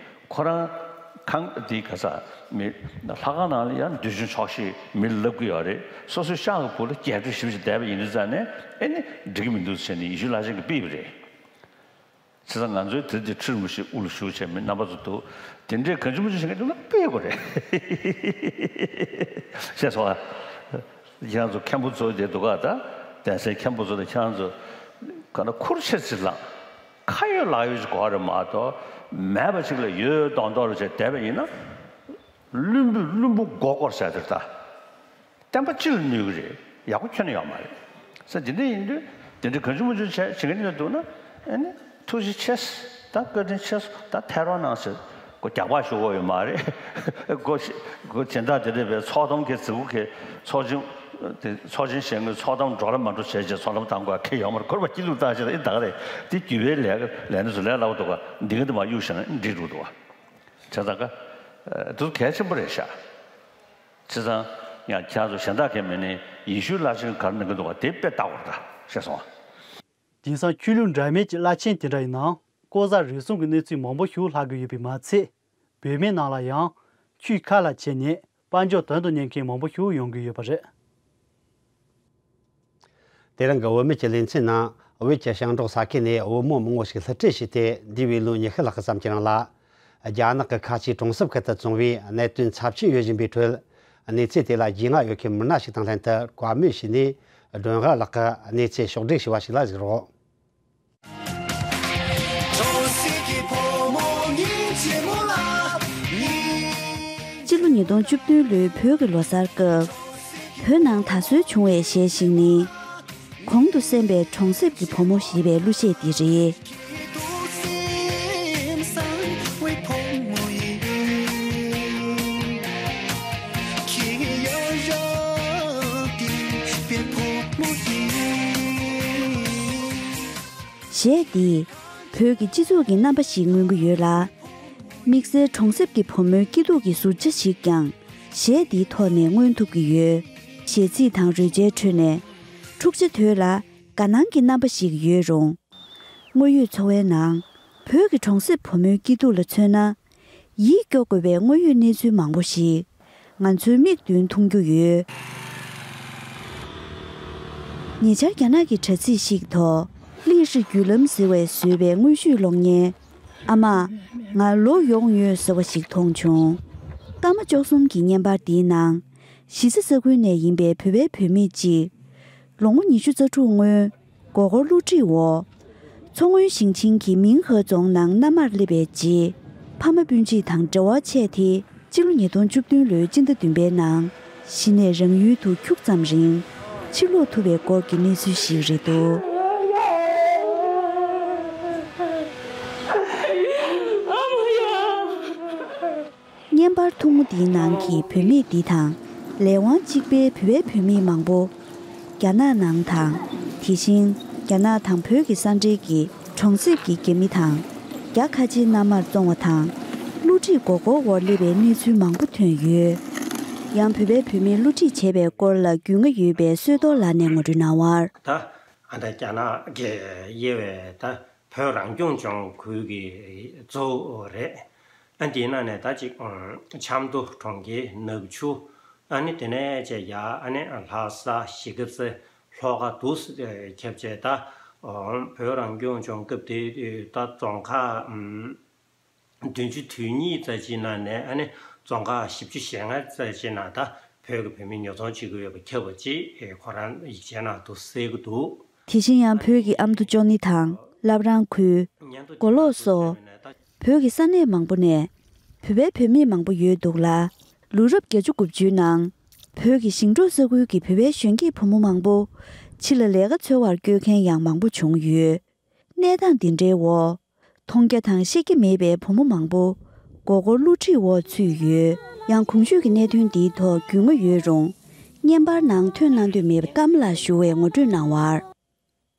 ཁོ་རང་ཁང་དེའི་ག་ས་མི་ལྷ་ཁང་ནང་ལ་ཡང་འདོད་ཆུང་ཆོག་ཤེས་མི་ལབ་ཀྱི་ཡོད་རེད། སོ་སོའི་ཤག་གི་བུ་ལ་རྒྱས་སྤྲོས་ཞེ་པོ་ཞིག་བསྡད་པ་ཡིན་དུས་ཙང་ནས། ཨེ་ནི་འགྲིག་གི་མི་འདུག་ཟེར་ནས་ཡེ་ཤུ་བླ་ཆེན་གྱིས་ཕུད་པ་རེད། བྱས་ཙང་ང་ཚོའི་དེ་དེ་ཁྲི་རིན་པོ་ཆེ་དབུ་ལ་བཞུགས་བྱས་མི་རྣམ་པ་ཚོ་འདུག་དེ་འདྲའི་གང་བྱུང་མང་བྱུང་བྱེད་མཁན་འདུག་ན་ཕུད་དགོས་རེད། ཤེས་སོང་ཨ། ཁྱེད་རང་ཚོ་མཁན་པོ་ཚོ་དེ་འདུག་ག་ད་གདན་སའི་མཁན་པོ་ཚོ་དང་ཁྱེད་རང་ཚོ་ག་ན་ཁུར་ཆེར་ཚིར་ལངས། ཁ་ཡོད་ལག་ཡོད་ཅིག་དགོས་རེད་མ་གཏོགས། མེད་པ་ཅིག་ལ་ཡོད་མདོག་མདོག་རེ་བྱས་བསྡད་པ་ཡིན་ན། བླུན་པོས་བླུན་པོ་མགོ་སྐོར་ཟེར་དེ་རེད་ད། བསྟན་པ་སྤྱི་ལ་གནོད་ཀྱི་རེད། ཡག་པོ་ཁྱོན་ནས་ཡོད་མ་རེད། ས་དེ་འདྲ་ཡིན་དུས་དེ་འདྲ་གང་བྱུང་མང་བྱུང་བྱས་བྱེད་མཁན་འདྲ་འདུག་ན། ཨ་ནི་ཐུགས་རྗེ་ཆེ། ད་བཀའ་དྲིན་ཆེ། ད་ཐར་བ་གནང་ཟེར། ཁོ་རྒྱག་པ་ཞུ་དགོས་ཡོད་མ་རེད། ཁོ་ཁོ་སྦྱིན་བདག་དེ་འདྲ་བས་ཚོགས་གཏམ་གྱི་རྫིག་པོ་གི་ཚོགས་ཆེན་དེ་ཚོགས་ཆེན་བྱེད་མཁན་ཚོགས་གཏམ་འགྲོ་ལ་མ་འགྲོ་བྱས་བྱས་ཚོགས་གཏམ་བཏང་དགོས་ཁེ་ཡོད་མ་རེད། ཁོ་ར་བ་སྐྱིད་སྡུག་བཏང་བྱས་ད་ཨི་ད་ག་རེད། དེ་རྒྱུ་བའི་ལས་ལས་འདི་ཚོ་ལས་སླ་པོ་འདུག་ག་འདི་ག་འདི་མ་གཡུག་བཞག་ན་འགྲིག་འགྲོ་འདུག་ག་བྱས་ཙང་ཀ་དེ་ཚོ་གལ་ཆེན་པོ་རེད་ཤག་བྱས་ཙང་ཡང་ཁྱེད་ཚོ་གཞན་དག་གས་མེད་ནས་ཡེ་ཤུའི་བླ་ཆེན་ག་རེ་གནང་གི་འདུག་ག་དེ་དཔེ་ལྟ་དགོས་རེད་ད། ཤེས་སོང་ཨ། དེང་སང་ཆོས་ལུགས་འདྲ་མིན་གྱི་བླ་ཆེན་དེ་འདྲ་ཡི་ནང་ལྐོག་ཟ་རུལ་སུངས་ཀྱི་གནས་ཚུལ་མང་པོ་ཞིག་ལྷག་གི་ཡོད་པས་མ་ཚད། བོད་མིའི་ནང་ལ་ཡང་ཆོས་ཁ་ལ་བྱས་ནས་དཔལ་འབྱོར་དོན་དུ་གཉེར་མཁན་མང་པོ་ཞིག་ཡོང་གི་ཡོད་པ་རེད། དེ་རིང་གི་བོད་མི་གྱི་ལེ་ཚན་ནང་བོད་ཀྱི་ཞིང་འབྲོག་ས་ཁུལ་ནས་བུ་མོ་མང་པོ་ཞིག་བསླུ་བྲིད་བྱས་ཏེ། འདས་པའི་ལོ་ཉི་ཤུ་ལྷག་གི་ཙམ་གྱི་རིང་ལ། རྒྱ་ནག་གི་ཁ་ཆེའི་གྲོང་གསེབ་ཁུལ་དུ་བཙོང་བའི་གནད་དོན་ཚབས་ཆེན་ཡོད་བཞིན་པའི་ཁྲོད། གནས་ཚུལ་དེ་ལ་རྒྱུས་མངའ་ཡོད་མཁན་མི་སྣ་ཞིག་དང་ལྷན་དུ་བཀའ་མོལ་བྱས་ནས། སྒྲོན་དཀར་ལགས་ཀྱིས་གནས་ཚུལ་ཕྱོགས་བསྒྲིགས་བྱས་པ་ཞིག་ལ་གཟིགས་རོགས། སྤྱི་ལོ་ཉིས་སྟོང་བཅུ་བདུན་ལོའི་བོད་ཀྱི་ལོ་གསར་སྐབས། བོད་ནང་དར་སྲོལ་བྱུང་བའི་གཞས་ཤིག་ནི། གོང་དུ་གསན་པའི་གྲོང་གསེབ་ཀྱི་བུ་མོ་ཞེས་པའི་གླུ་གཞས་འདི་རེད། གཞས་འདིས་བོད་ཀྱི་སྤྱི་ཚོགས་ཀྱི་རྣམ་པ་ཞིག་མངོན་གྱི་ཡོད་ལ། དམིགས་བསལ་གྲོང་གསེབ་ཀྱི་བུ་མོའི་སྐྱིད་སྡུག་གི་ཟུར་ཆ་ཞིག་ཀྱང་གཞས་འདིའི་ཐོག་ནས་མངོན་ཐུབ་ཀྱི་ཡོད། གཞས་ཚིག་དང་རོལ་ཆའི་ཁྲོད་ནས་འཁྲུག་ཆ་དོད་ལ་དགའ་སྣང་གི་རྣམ་པ་ཞིག་ཡོད་རུང་། དངོས་ཡོད་འཚོ་བའི་ནང་བོད་ཀྱི་གྲོང་གསེབ་བུ་མོའི་སྐྱིད་སྡུག་ལ་མཚོན་ན། ཡིད་སྐྱོ་དགོས་པའི་དངོས་ཡོད་གནས་ཚུལ་མང་པོ་ཞིག་ང་ཚོའི་མིག་མདུན་མཐོང་རྒྱུ་ཡོད། ཉེ་ཆར་རྒྱ་ནག་གི་དྲ་ཚིགས་ཤིག་ཐོག་ལི་ཧྲི་བརྒྱུད་ལམ་ཟེར་བས་བཟོས་པའི་དངོས་བརྒྱུད་གློག་བརྙན། ཨ་མ། ང་ལོ་ཡོང་ཡོད་ཟེར་བ་ཞིག་མཐོང་བྱུང་། སྐར་མ་བཅུ་གསུམ་གྱི་བརྙན་པར་འདིའི་ནང་། གཞིས་རྩེ་ས་ཁུལ་ནས་ཡིན་པའི་བོད་པའི་བུད་མེད་ཅིག་ལོ་ངོ་ཉི་ཤུ་རྩ་དྲུག་སྔོན། མགོ་སྐོར་བསླུ་བྲིད་འོག་མཚོ་སྔོན་ཞིང་ཆེན་གྱི་མིང་ཧེ་རྫོང་ནང་མནའ་མར་སླེབས་པའི་རྗེས། ཕ་མ་སྤུན་མཆེད་དང་འབྲེལ་བ་ཆད་དེ། སྤྱི་ལོ་ཉིས་སྟོང་བཅུ་བདུན་ལོའི་སྤྱི་ཟླ་བདུན་པའི་ནང་ གཞི་ནས་རང་ཡུལ་དུ་ཁྱུག་ཙམ་རིང་ཕྱིར་ལོག་ཐུབ་པའི་སྐོར་གྱི་གནས་ཚུལ་ཞིག་རེད་འདུག་བརྙན་པར་ཐུང་ངུ་འདིའི་ནང་གི་བུད་མེད་འདི་དང་ལས་དབང་གཅིག་པའི་བོད་པའི་བུད་མེད་མང་པོ་རྒྱ་ནག་ནང་དང་། དེ་བཞིན་རྒྱ་ནག་དང་བོད་ཀྱི་ས་འབྲེལ་གྱི་གྲོང་གསེབ་ཀྱི་རྒྱ་མི་དང་། རྒྱ་ཁ་ཆེའི་མནའ་མར་བཙོང་བ་དང་། བསླུ་བྲིད་མགོ་སྐོར་འོག་སླེབས་པའི་གནས་ཚུལ་མང་པོ་ཐོན་ཡོད། ཡང་བོད་པའི་བུད་མེད་བསླུ་བྲིད་བྱས་པའི་སྐོར་ལ་རྒྱུས་མངའ་ཡོད་པའི་བསོད་རྡོར་ལགས་ནས་ངོ་སྤྲོད་གནང་བར། ད་ཨ་ད་རྒྱ་ནག་གི་དབྱེ་བའི་ད་བོད་རང་སྐྱོང་ལྗོངས་ཁུལ་གྱི་གཙོ་བོ་རེད། ཨ་འདིའི་ནང་ནས་ད་ཅིག་ཆབ་མདོ་གྲོང་ཁྱེར་ནག་ཆུ། ཨ་ནི་དེ་ནས་བྱས་ཡ་ཨ་ནི་ལྷ་ས་གཞིས་ཀ་རྩེ་ལྷོ་ཁ་འདུག་སེ་ཁྱབ་བྱས་ད། བོད་རང་སྐྱོང་ལྗོངས་སྐབས་དེ་ད་རྫོང་ཁག་བདུན་ཅུ་དོན་གཉིས་ཙམ་ཅིག་ནང་ནས་ཨ་ནི་རྫོང་ཁག་བཞི་བཅུ་ཞེ་ལྔ་ཙམ་ཅིག་ནང་ད་བོད་ཀྱི་བུད་མེད་ཉོ་ཚོང་བྱེད་ཀྱི་ཡོད་པ་ཁྱབ་པ་ཅིག་ཁོ་རང་ཡིག་ཆའི་ནང་དུ་གསལ་གྱི་འདུག་དེ་བཞིན་ཡང་བོད་ཀྱི་ཨ་མདོ་ཅོ་ནེ་དང་བླ་བྲང་ཁུལ། མགོ་ལོག་སོགས་བོད་ཀྱི་ས་གནས་མང་པོ་ནས་བོད་པའི་བུད་མེད་མང་པོ་ཡོད་འདུག་ལ། ལོ་རབས་བརྒྱད་ཅུ་དགུ་བཅུའི་ནང་བོད་ཀྱི་ཞིང་འབྲོག་ས་ཁུལ་གྱི་བོད་པའི་གཞོན་སྐྱེས་བུ་མོ་མང་པོ་ཕྱི་ལ་ལས་ཀ་འཚོལ་བར་བསྐྱོད་མཁན་ཡང་མང་པོ་བྱུང་ཡོད། གནས་སྟངས་འདི་འདྲའི་འོག་མཐོང་རྒྱ་དང་ཤེས་རྒྱ་མེད་པའི་བུ་མོ་མང་པོ་མགོ་སྐོར་བསླུ་བྲིད་འོག་ཚུད་ཡོད། ཡང་གོང་ཞུས་ཀྱི་གནད་དོན་འདིའི་ཐོག་རྒྱུས་མངའ་ཡོད་རུང་། བརྙན་པར་ནང་ཐོན་གནང་འདོད་མེད་པ་ཀརྨ་ལགས་ཞུ་བས་ངོ་སྤྲོད་གནང་བར།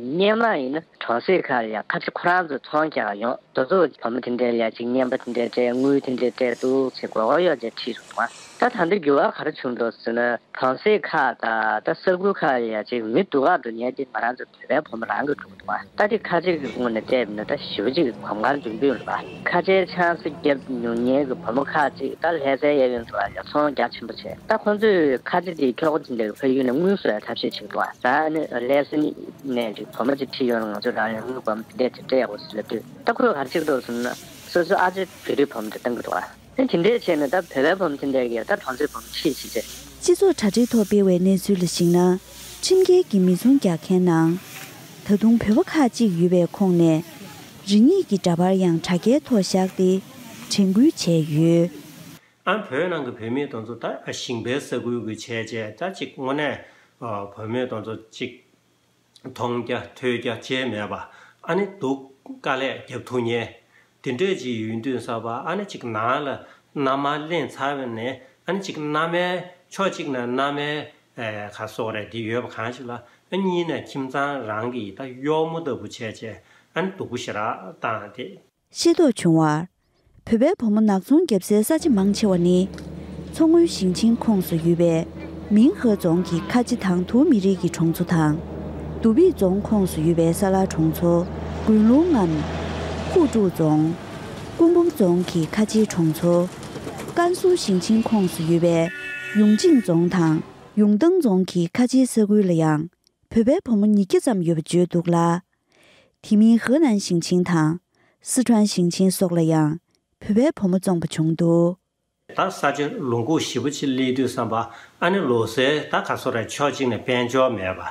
སྔོན་མ་ཡིན་ན་གྲོང་གསེབ་ཁག་ལ་ཡང་ཁ་ཆེ་ཁོ་རང་ཚོས་ཚོང་རྒྱག་ཡོང་། དེ་ཚོ་བུ་མོ་དེ་འདྲའི་ལ་ཅིག་བརྙན་པར་དེ་འདྲའི་སྤྲད། དངུལ་དེ་འདྲའི་སྤྲད་འདུག་ཅེས་མགོ་སྐོར་གཡོག་ཅེས་ཁྲིད་སོང་བ། ད་ད་ལྟ་འགྱུར་བ་ག་རེ་བྱུང་འདུག་ཟེར་ན། གྲོང་གསེབ་ཁག་དང་ད་ས་ཁུལ་ཁག་ལ་ཡང་ཅིག་མི་སྡུག་ག་འགྲོ་མཁན་དེ་ང་རང་ཚོ་བོད་པའི་བུ་མོ་རང་གིས་འགྲོ་གི་འདུག་བ། ད་དེ་ཁ་ཆེ་གི་ངོས་ནས་བལྟས་པ་ཡིན་ན་ད་ཞེ་པོ་ཅིག་གོམ་གང་མདུན་སྤོས་རེད་བ། ཁ་ཆེའི་ཆང་ས་བརྒྱབ་མྱོང་མཁན་གྱི་བུ་མོ་ཁག་ཅིག་ད་ལྷ་སའི་གཡས་གཡོན་དུ་ལ་ཡང་ཚོང་རྒྱ་ཆེན་པོ་བྱས། ད་ཁོང་ཚོས་ཁ་ཆེ་དེའི་ཁྱོ་ག་དེ་འདྲ་གི་ཕ་ཡུལ་ནས་དངུལ་གསོག་ཡ་ཐབས་ཤེས་བྱེད་ཀྱི་འདུག་བ། ད་ཨ་ནི་ལྷ་ས་ནས་ཅིག་བུ་མོ་ཅིག་ཁྲིད་ཡོང་ན་ང་ཚོས་རང་ཡང་དངུལ་སྒོར་མོ་དེ་འདྲས་ཅིག་སྤྲད་དགོས་ཟེར་ལབ་དུས། ད་ཁོས་ག་རེ་བྱེད་ཀྱི་འདུག་ཟེར་ན། སོ་སོའི་ཨ་ཅེ་བོད་རིགས་བུ་མོ་དེ་བཏང་གི་འདུག་བ། ཨ་ནི་དེ་འདྲས་བྱས་ནས་ད་བོད་པའི་བུ་མོ་དེ་འདྲས་ཀྱིས་ད་གྲོང་གསེབ་བུ་མོ་ཁྲིད་བྱེད་ཅེས། སྤྱི་ཚོགས་དྲ་འཕྲིན་ཐོག་སྤེལ་བའི་གནས་ཚུལ་ལ་གཞིགས་ན། ཁྲིམས་འགལ་གྱི་མི་ཚོང་རྒྱག་མཁན་ནང་། ད་དུང་བོད་པ་ཁག་ཅིག་ཡོད་པའི་ཁོངས་ནས། རེ་སྙེག་གི་འདྲ་པར་ཡང་དྲ་རྒྱའི་ཐོག་བཞག་སྟེ། དྲན་སྐུལ་བྱས་ཡོད། ཨ་བོད་ནང་གི་བུད་མེད་དེ་ཚོ་ད་ཞིང་པའི་ས་ཁུལ་གྱི་བྱས་རྗེས་ད་ཅིག་དངོས་གནས་བུད་མེད་དེ་ཚོ་ཅིག་མཐོང་རྒྱ་ཐོས་རྒྱ་བྱས་མེད་པ། ཨ་ནི་སྡུག་དཀའ་ལས་རྒྱབ་ཐུབ་མཁན་དེ་འདྲས་ཅིག་ཡོང་དུས་ཙམ་པ། ཨ་ནི་ཅིག་ནང་ལ་མནའ་མ་ལེན་ཚར་བ་ནས། ཨ་ནི་ཅིག་མནའ་མའི་ཕྱོགས་གཅིག་ནས་མནའ་མའི་ཨེ་ག་སོགས་རེད་དེ་ཡོད་པ་གང་ཞིག་ལ། ཨ་གཉིས་ནས་ཁྱིམ་ཚང་རང་གི་ད་གཡོག་མོ་ལྟ་བུ་བྱས་བྱས། ཨ་ནི་སྡུག་པོ་ཞེ་དྲག་བཏང་སྟེ། ཤེས་རྟོགས་བྱུང་བར། བོད་པའི་བུ་མོ་ནག་ཚོང་བརྒྱབ་སའི་ས་ཆ་མང་ཆེ་བ་ནི། མཚོ་སྔོན་ཞིང་ཆེན་ཁོངས་སུ་ཡོད་པའི་མིང་ཧེ་རྫོང་གི་ཁ་ཆེ་དང་དུ་མི་རིགས་ཀྱི་གྲོང་ཚོ་དང་། དུ་བི་རྫོང་ཁོངས་སུ་ཡོད་པའི་ས་ལར་གྲོང་ཚོ། དགོན་ལུང་ངམ། ཧུའུ་ཀྲུའུ་རྫོང་། སྐུ་འབུམ་རྫོང་གི་ཁ་ཆེའི་གྲོང་ཚོ། ཀན་སུའུ་ཞིང་ཆེན་ཁོངས་སུ་ཡོད་པའི་ཡུང་ཅིང་རྫོང་དང་ཡུང་ཏང་རྫོང་གི་ཁ་ཆེའི་ས་ཁུལ་ལ་ཡང་། བོད་པའི་བུ་མོ་ཉིས་བརྒྱ་ཙམ་ཡོད་པ་བརྗོད་འདུག་ལ། དེ་མིན་ཧེ་ནན་ཞིང་ཆེན་དང་། སི་ཁྲོན་ཞིང་ཆེན་སོགས་ལ་ཡང་བོད་པའི་བུ་མོ་བཙོང་པ་བྱུང་འདུག་ད་ས་ཆ་ལུང་ཁུག་ཞེ་པོ་ཅིག་སླེབས་དུས་ཙམ་པ། ཨ་ནི་ལོ་སའི་ད་ག་སོ་རེ་ཕྱོགས་གཅིག་ནས་དཔལ་འབྱོར་མེད་པ།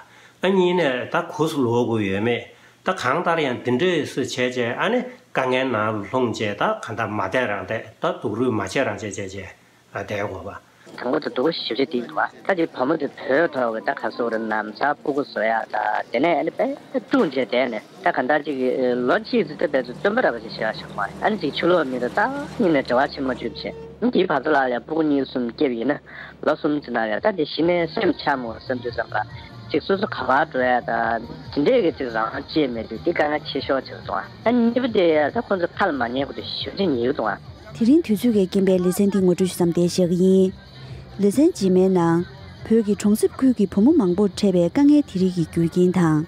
ཨ་གཉིས་ནས་ད་གུ་སུ་ལོག་དགོས་ཡོད་མེད། ད་གང་ལྟར་ཡང་འདི་འདྲས་སུ་བྱས་བྱས། ཨ་ནི་དཀའ་ངལ་ནང་ལྷུང་བྱས། ད་གང་ལྟར་མ་བསྡད་རང་བསྡད། ད་སྡུག་རུས་མ་བྱས་རང་བྱས་བྱས་བྱས། ལ་བསྡད་དགོས་པ། དང་པོ་དེ་སྡུག་ཞེ་པོ་ཅིག་འདུག་བ། ད་དེ་བུ་མོ་དེ་བོད་ཐོག་གི་ད་ག་སོག་རེད། ནམ་ཚ་སྤུ་གུ་བཟོ་ཡག་ད་དེ་ནས་ཨ་ནི་དཔེ་ཀྲུང་བྱས་བསྡད་ནས། ད་ག་འདྲ་ཅིག་ལོ་གཅིག་ཙམ་ད་དཔེ་ཚོ་སྟོན་པ་ར་བ་ཅིག་བྱེད་ཡག་བྱེད་དགོས་བ། ཨ་ནི་ཅིག་ཕྱི་ལོགས་མི་དང་ད་གཉིས་ནས་འབྲེལ་བ་ཆེན་མོ་བཅུག་བྱས། ཨ་ནི་དེའི་བར་དུ་ལ་ཡང་སྤུ་གུ་གཉིས་གསུམ་སྐྱེས་པ་ཡིན་ན། ལོ་གསུམ་ཙམ་ན་ཡང་ད་དེ་གཞི་ནས་སེམས་འཆམ་མོ་བསམ་དུས་ཙམ་པ། ཅིག་སོ་སོ་ག་པར་འགྲོ་ཡག་ད་དེ་འདྲས་ཀྱི་ཅིག་རང་དབང་ཅིག་མེད་དུས་དེ་དཀའ་ངལ་ཆེ་ཤོས་ཆགས་སོང་བ། ཨ་ནི་གཉིས་པ་དེ་ཡང་ད་ཁོང་ཚོ་ཁ་ལ་མ་ཉན་དགོས་དུས་ཞེ་པོ་ཅིག་ཉེ་གི་འདུག་བ། དེ་རིང་དུས་ཚོད་ཀྱི་རྐྱེན་པས་ལེ་ཚན་འདི་ངོ་སྤྲོད་ཞུ་མཚམས་འདིར་བཞག་གི་ཡིན། ལེ་ཚན་རྗེས་མའི་ནང་། བོད་ཀྱི་གྲོང་གསེབ་ཁུལ་གྱི་བུ་མོ་མང་པོར་འཕྲད་པའི་དཀའ་ངལ་དེ་རིགས་ཀྱི་རྒྱུ་རྐྱེན་དང་།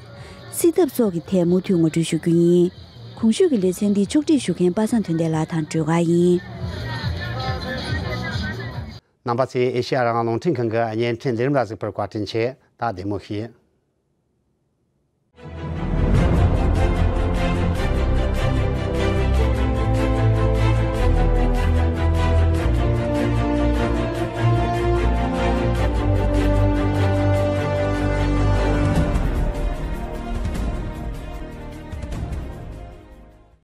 སེལ་ཐབས་སོགས་ཀྱི་ཐད་མུ་མཐུད་ངོ་སྤྲོད་ཞུ་རྒྱུ་ཡིན། གོང་ཞུས་ཀྱི་ལེ་ཚན་འདི་ཕྱོགས་སྒྲིག་ཞུ་མཁན་པ་སངས་དོན་ལྡན་ལགས་དང་སྒྲོལ་དཀར་ཡིན། རྣམ་པ་ཚོས་ཨེ་ཤེ་ཡ་རང་དབང་རླུང་འཕྲིན་ཁང་གི་བརྙན་འཕྲིན་ལས་རིམ་ལ་གཟིགས་པར་བཀའ་དྲིན་ཆེ། ད་བདེ་མོ་བྱོས།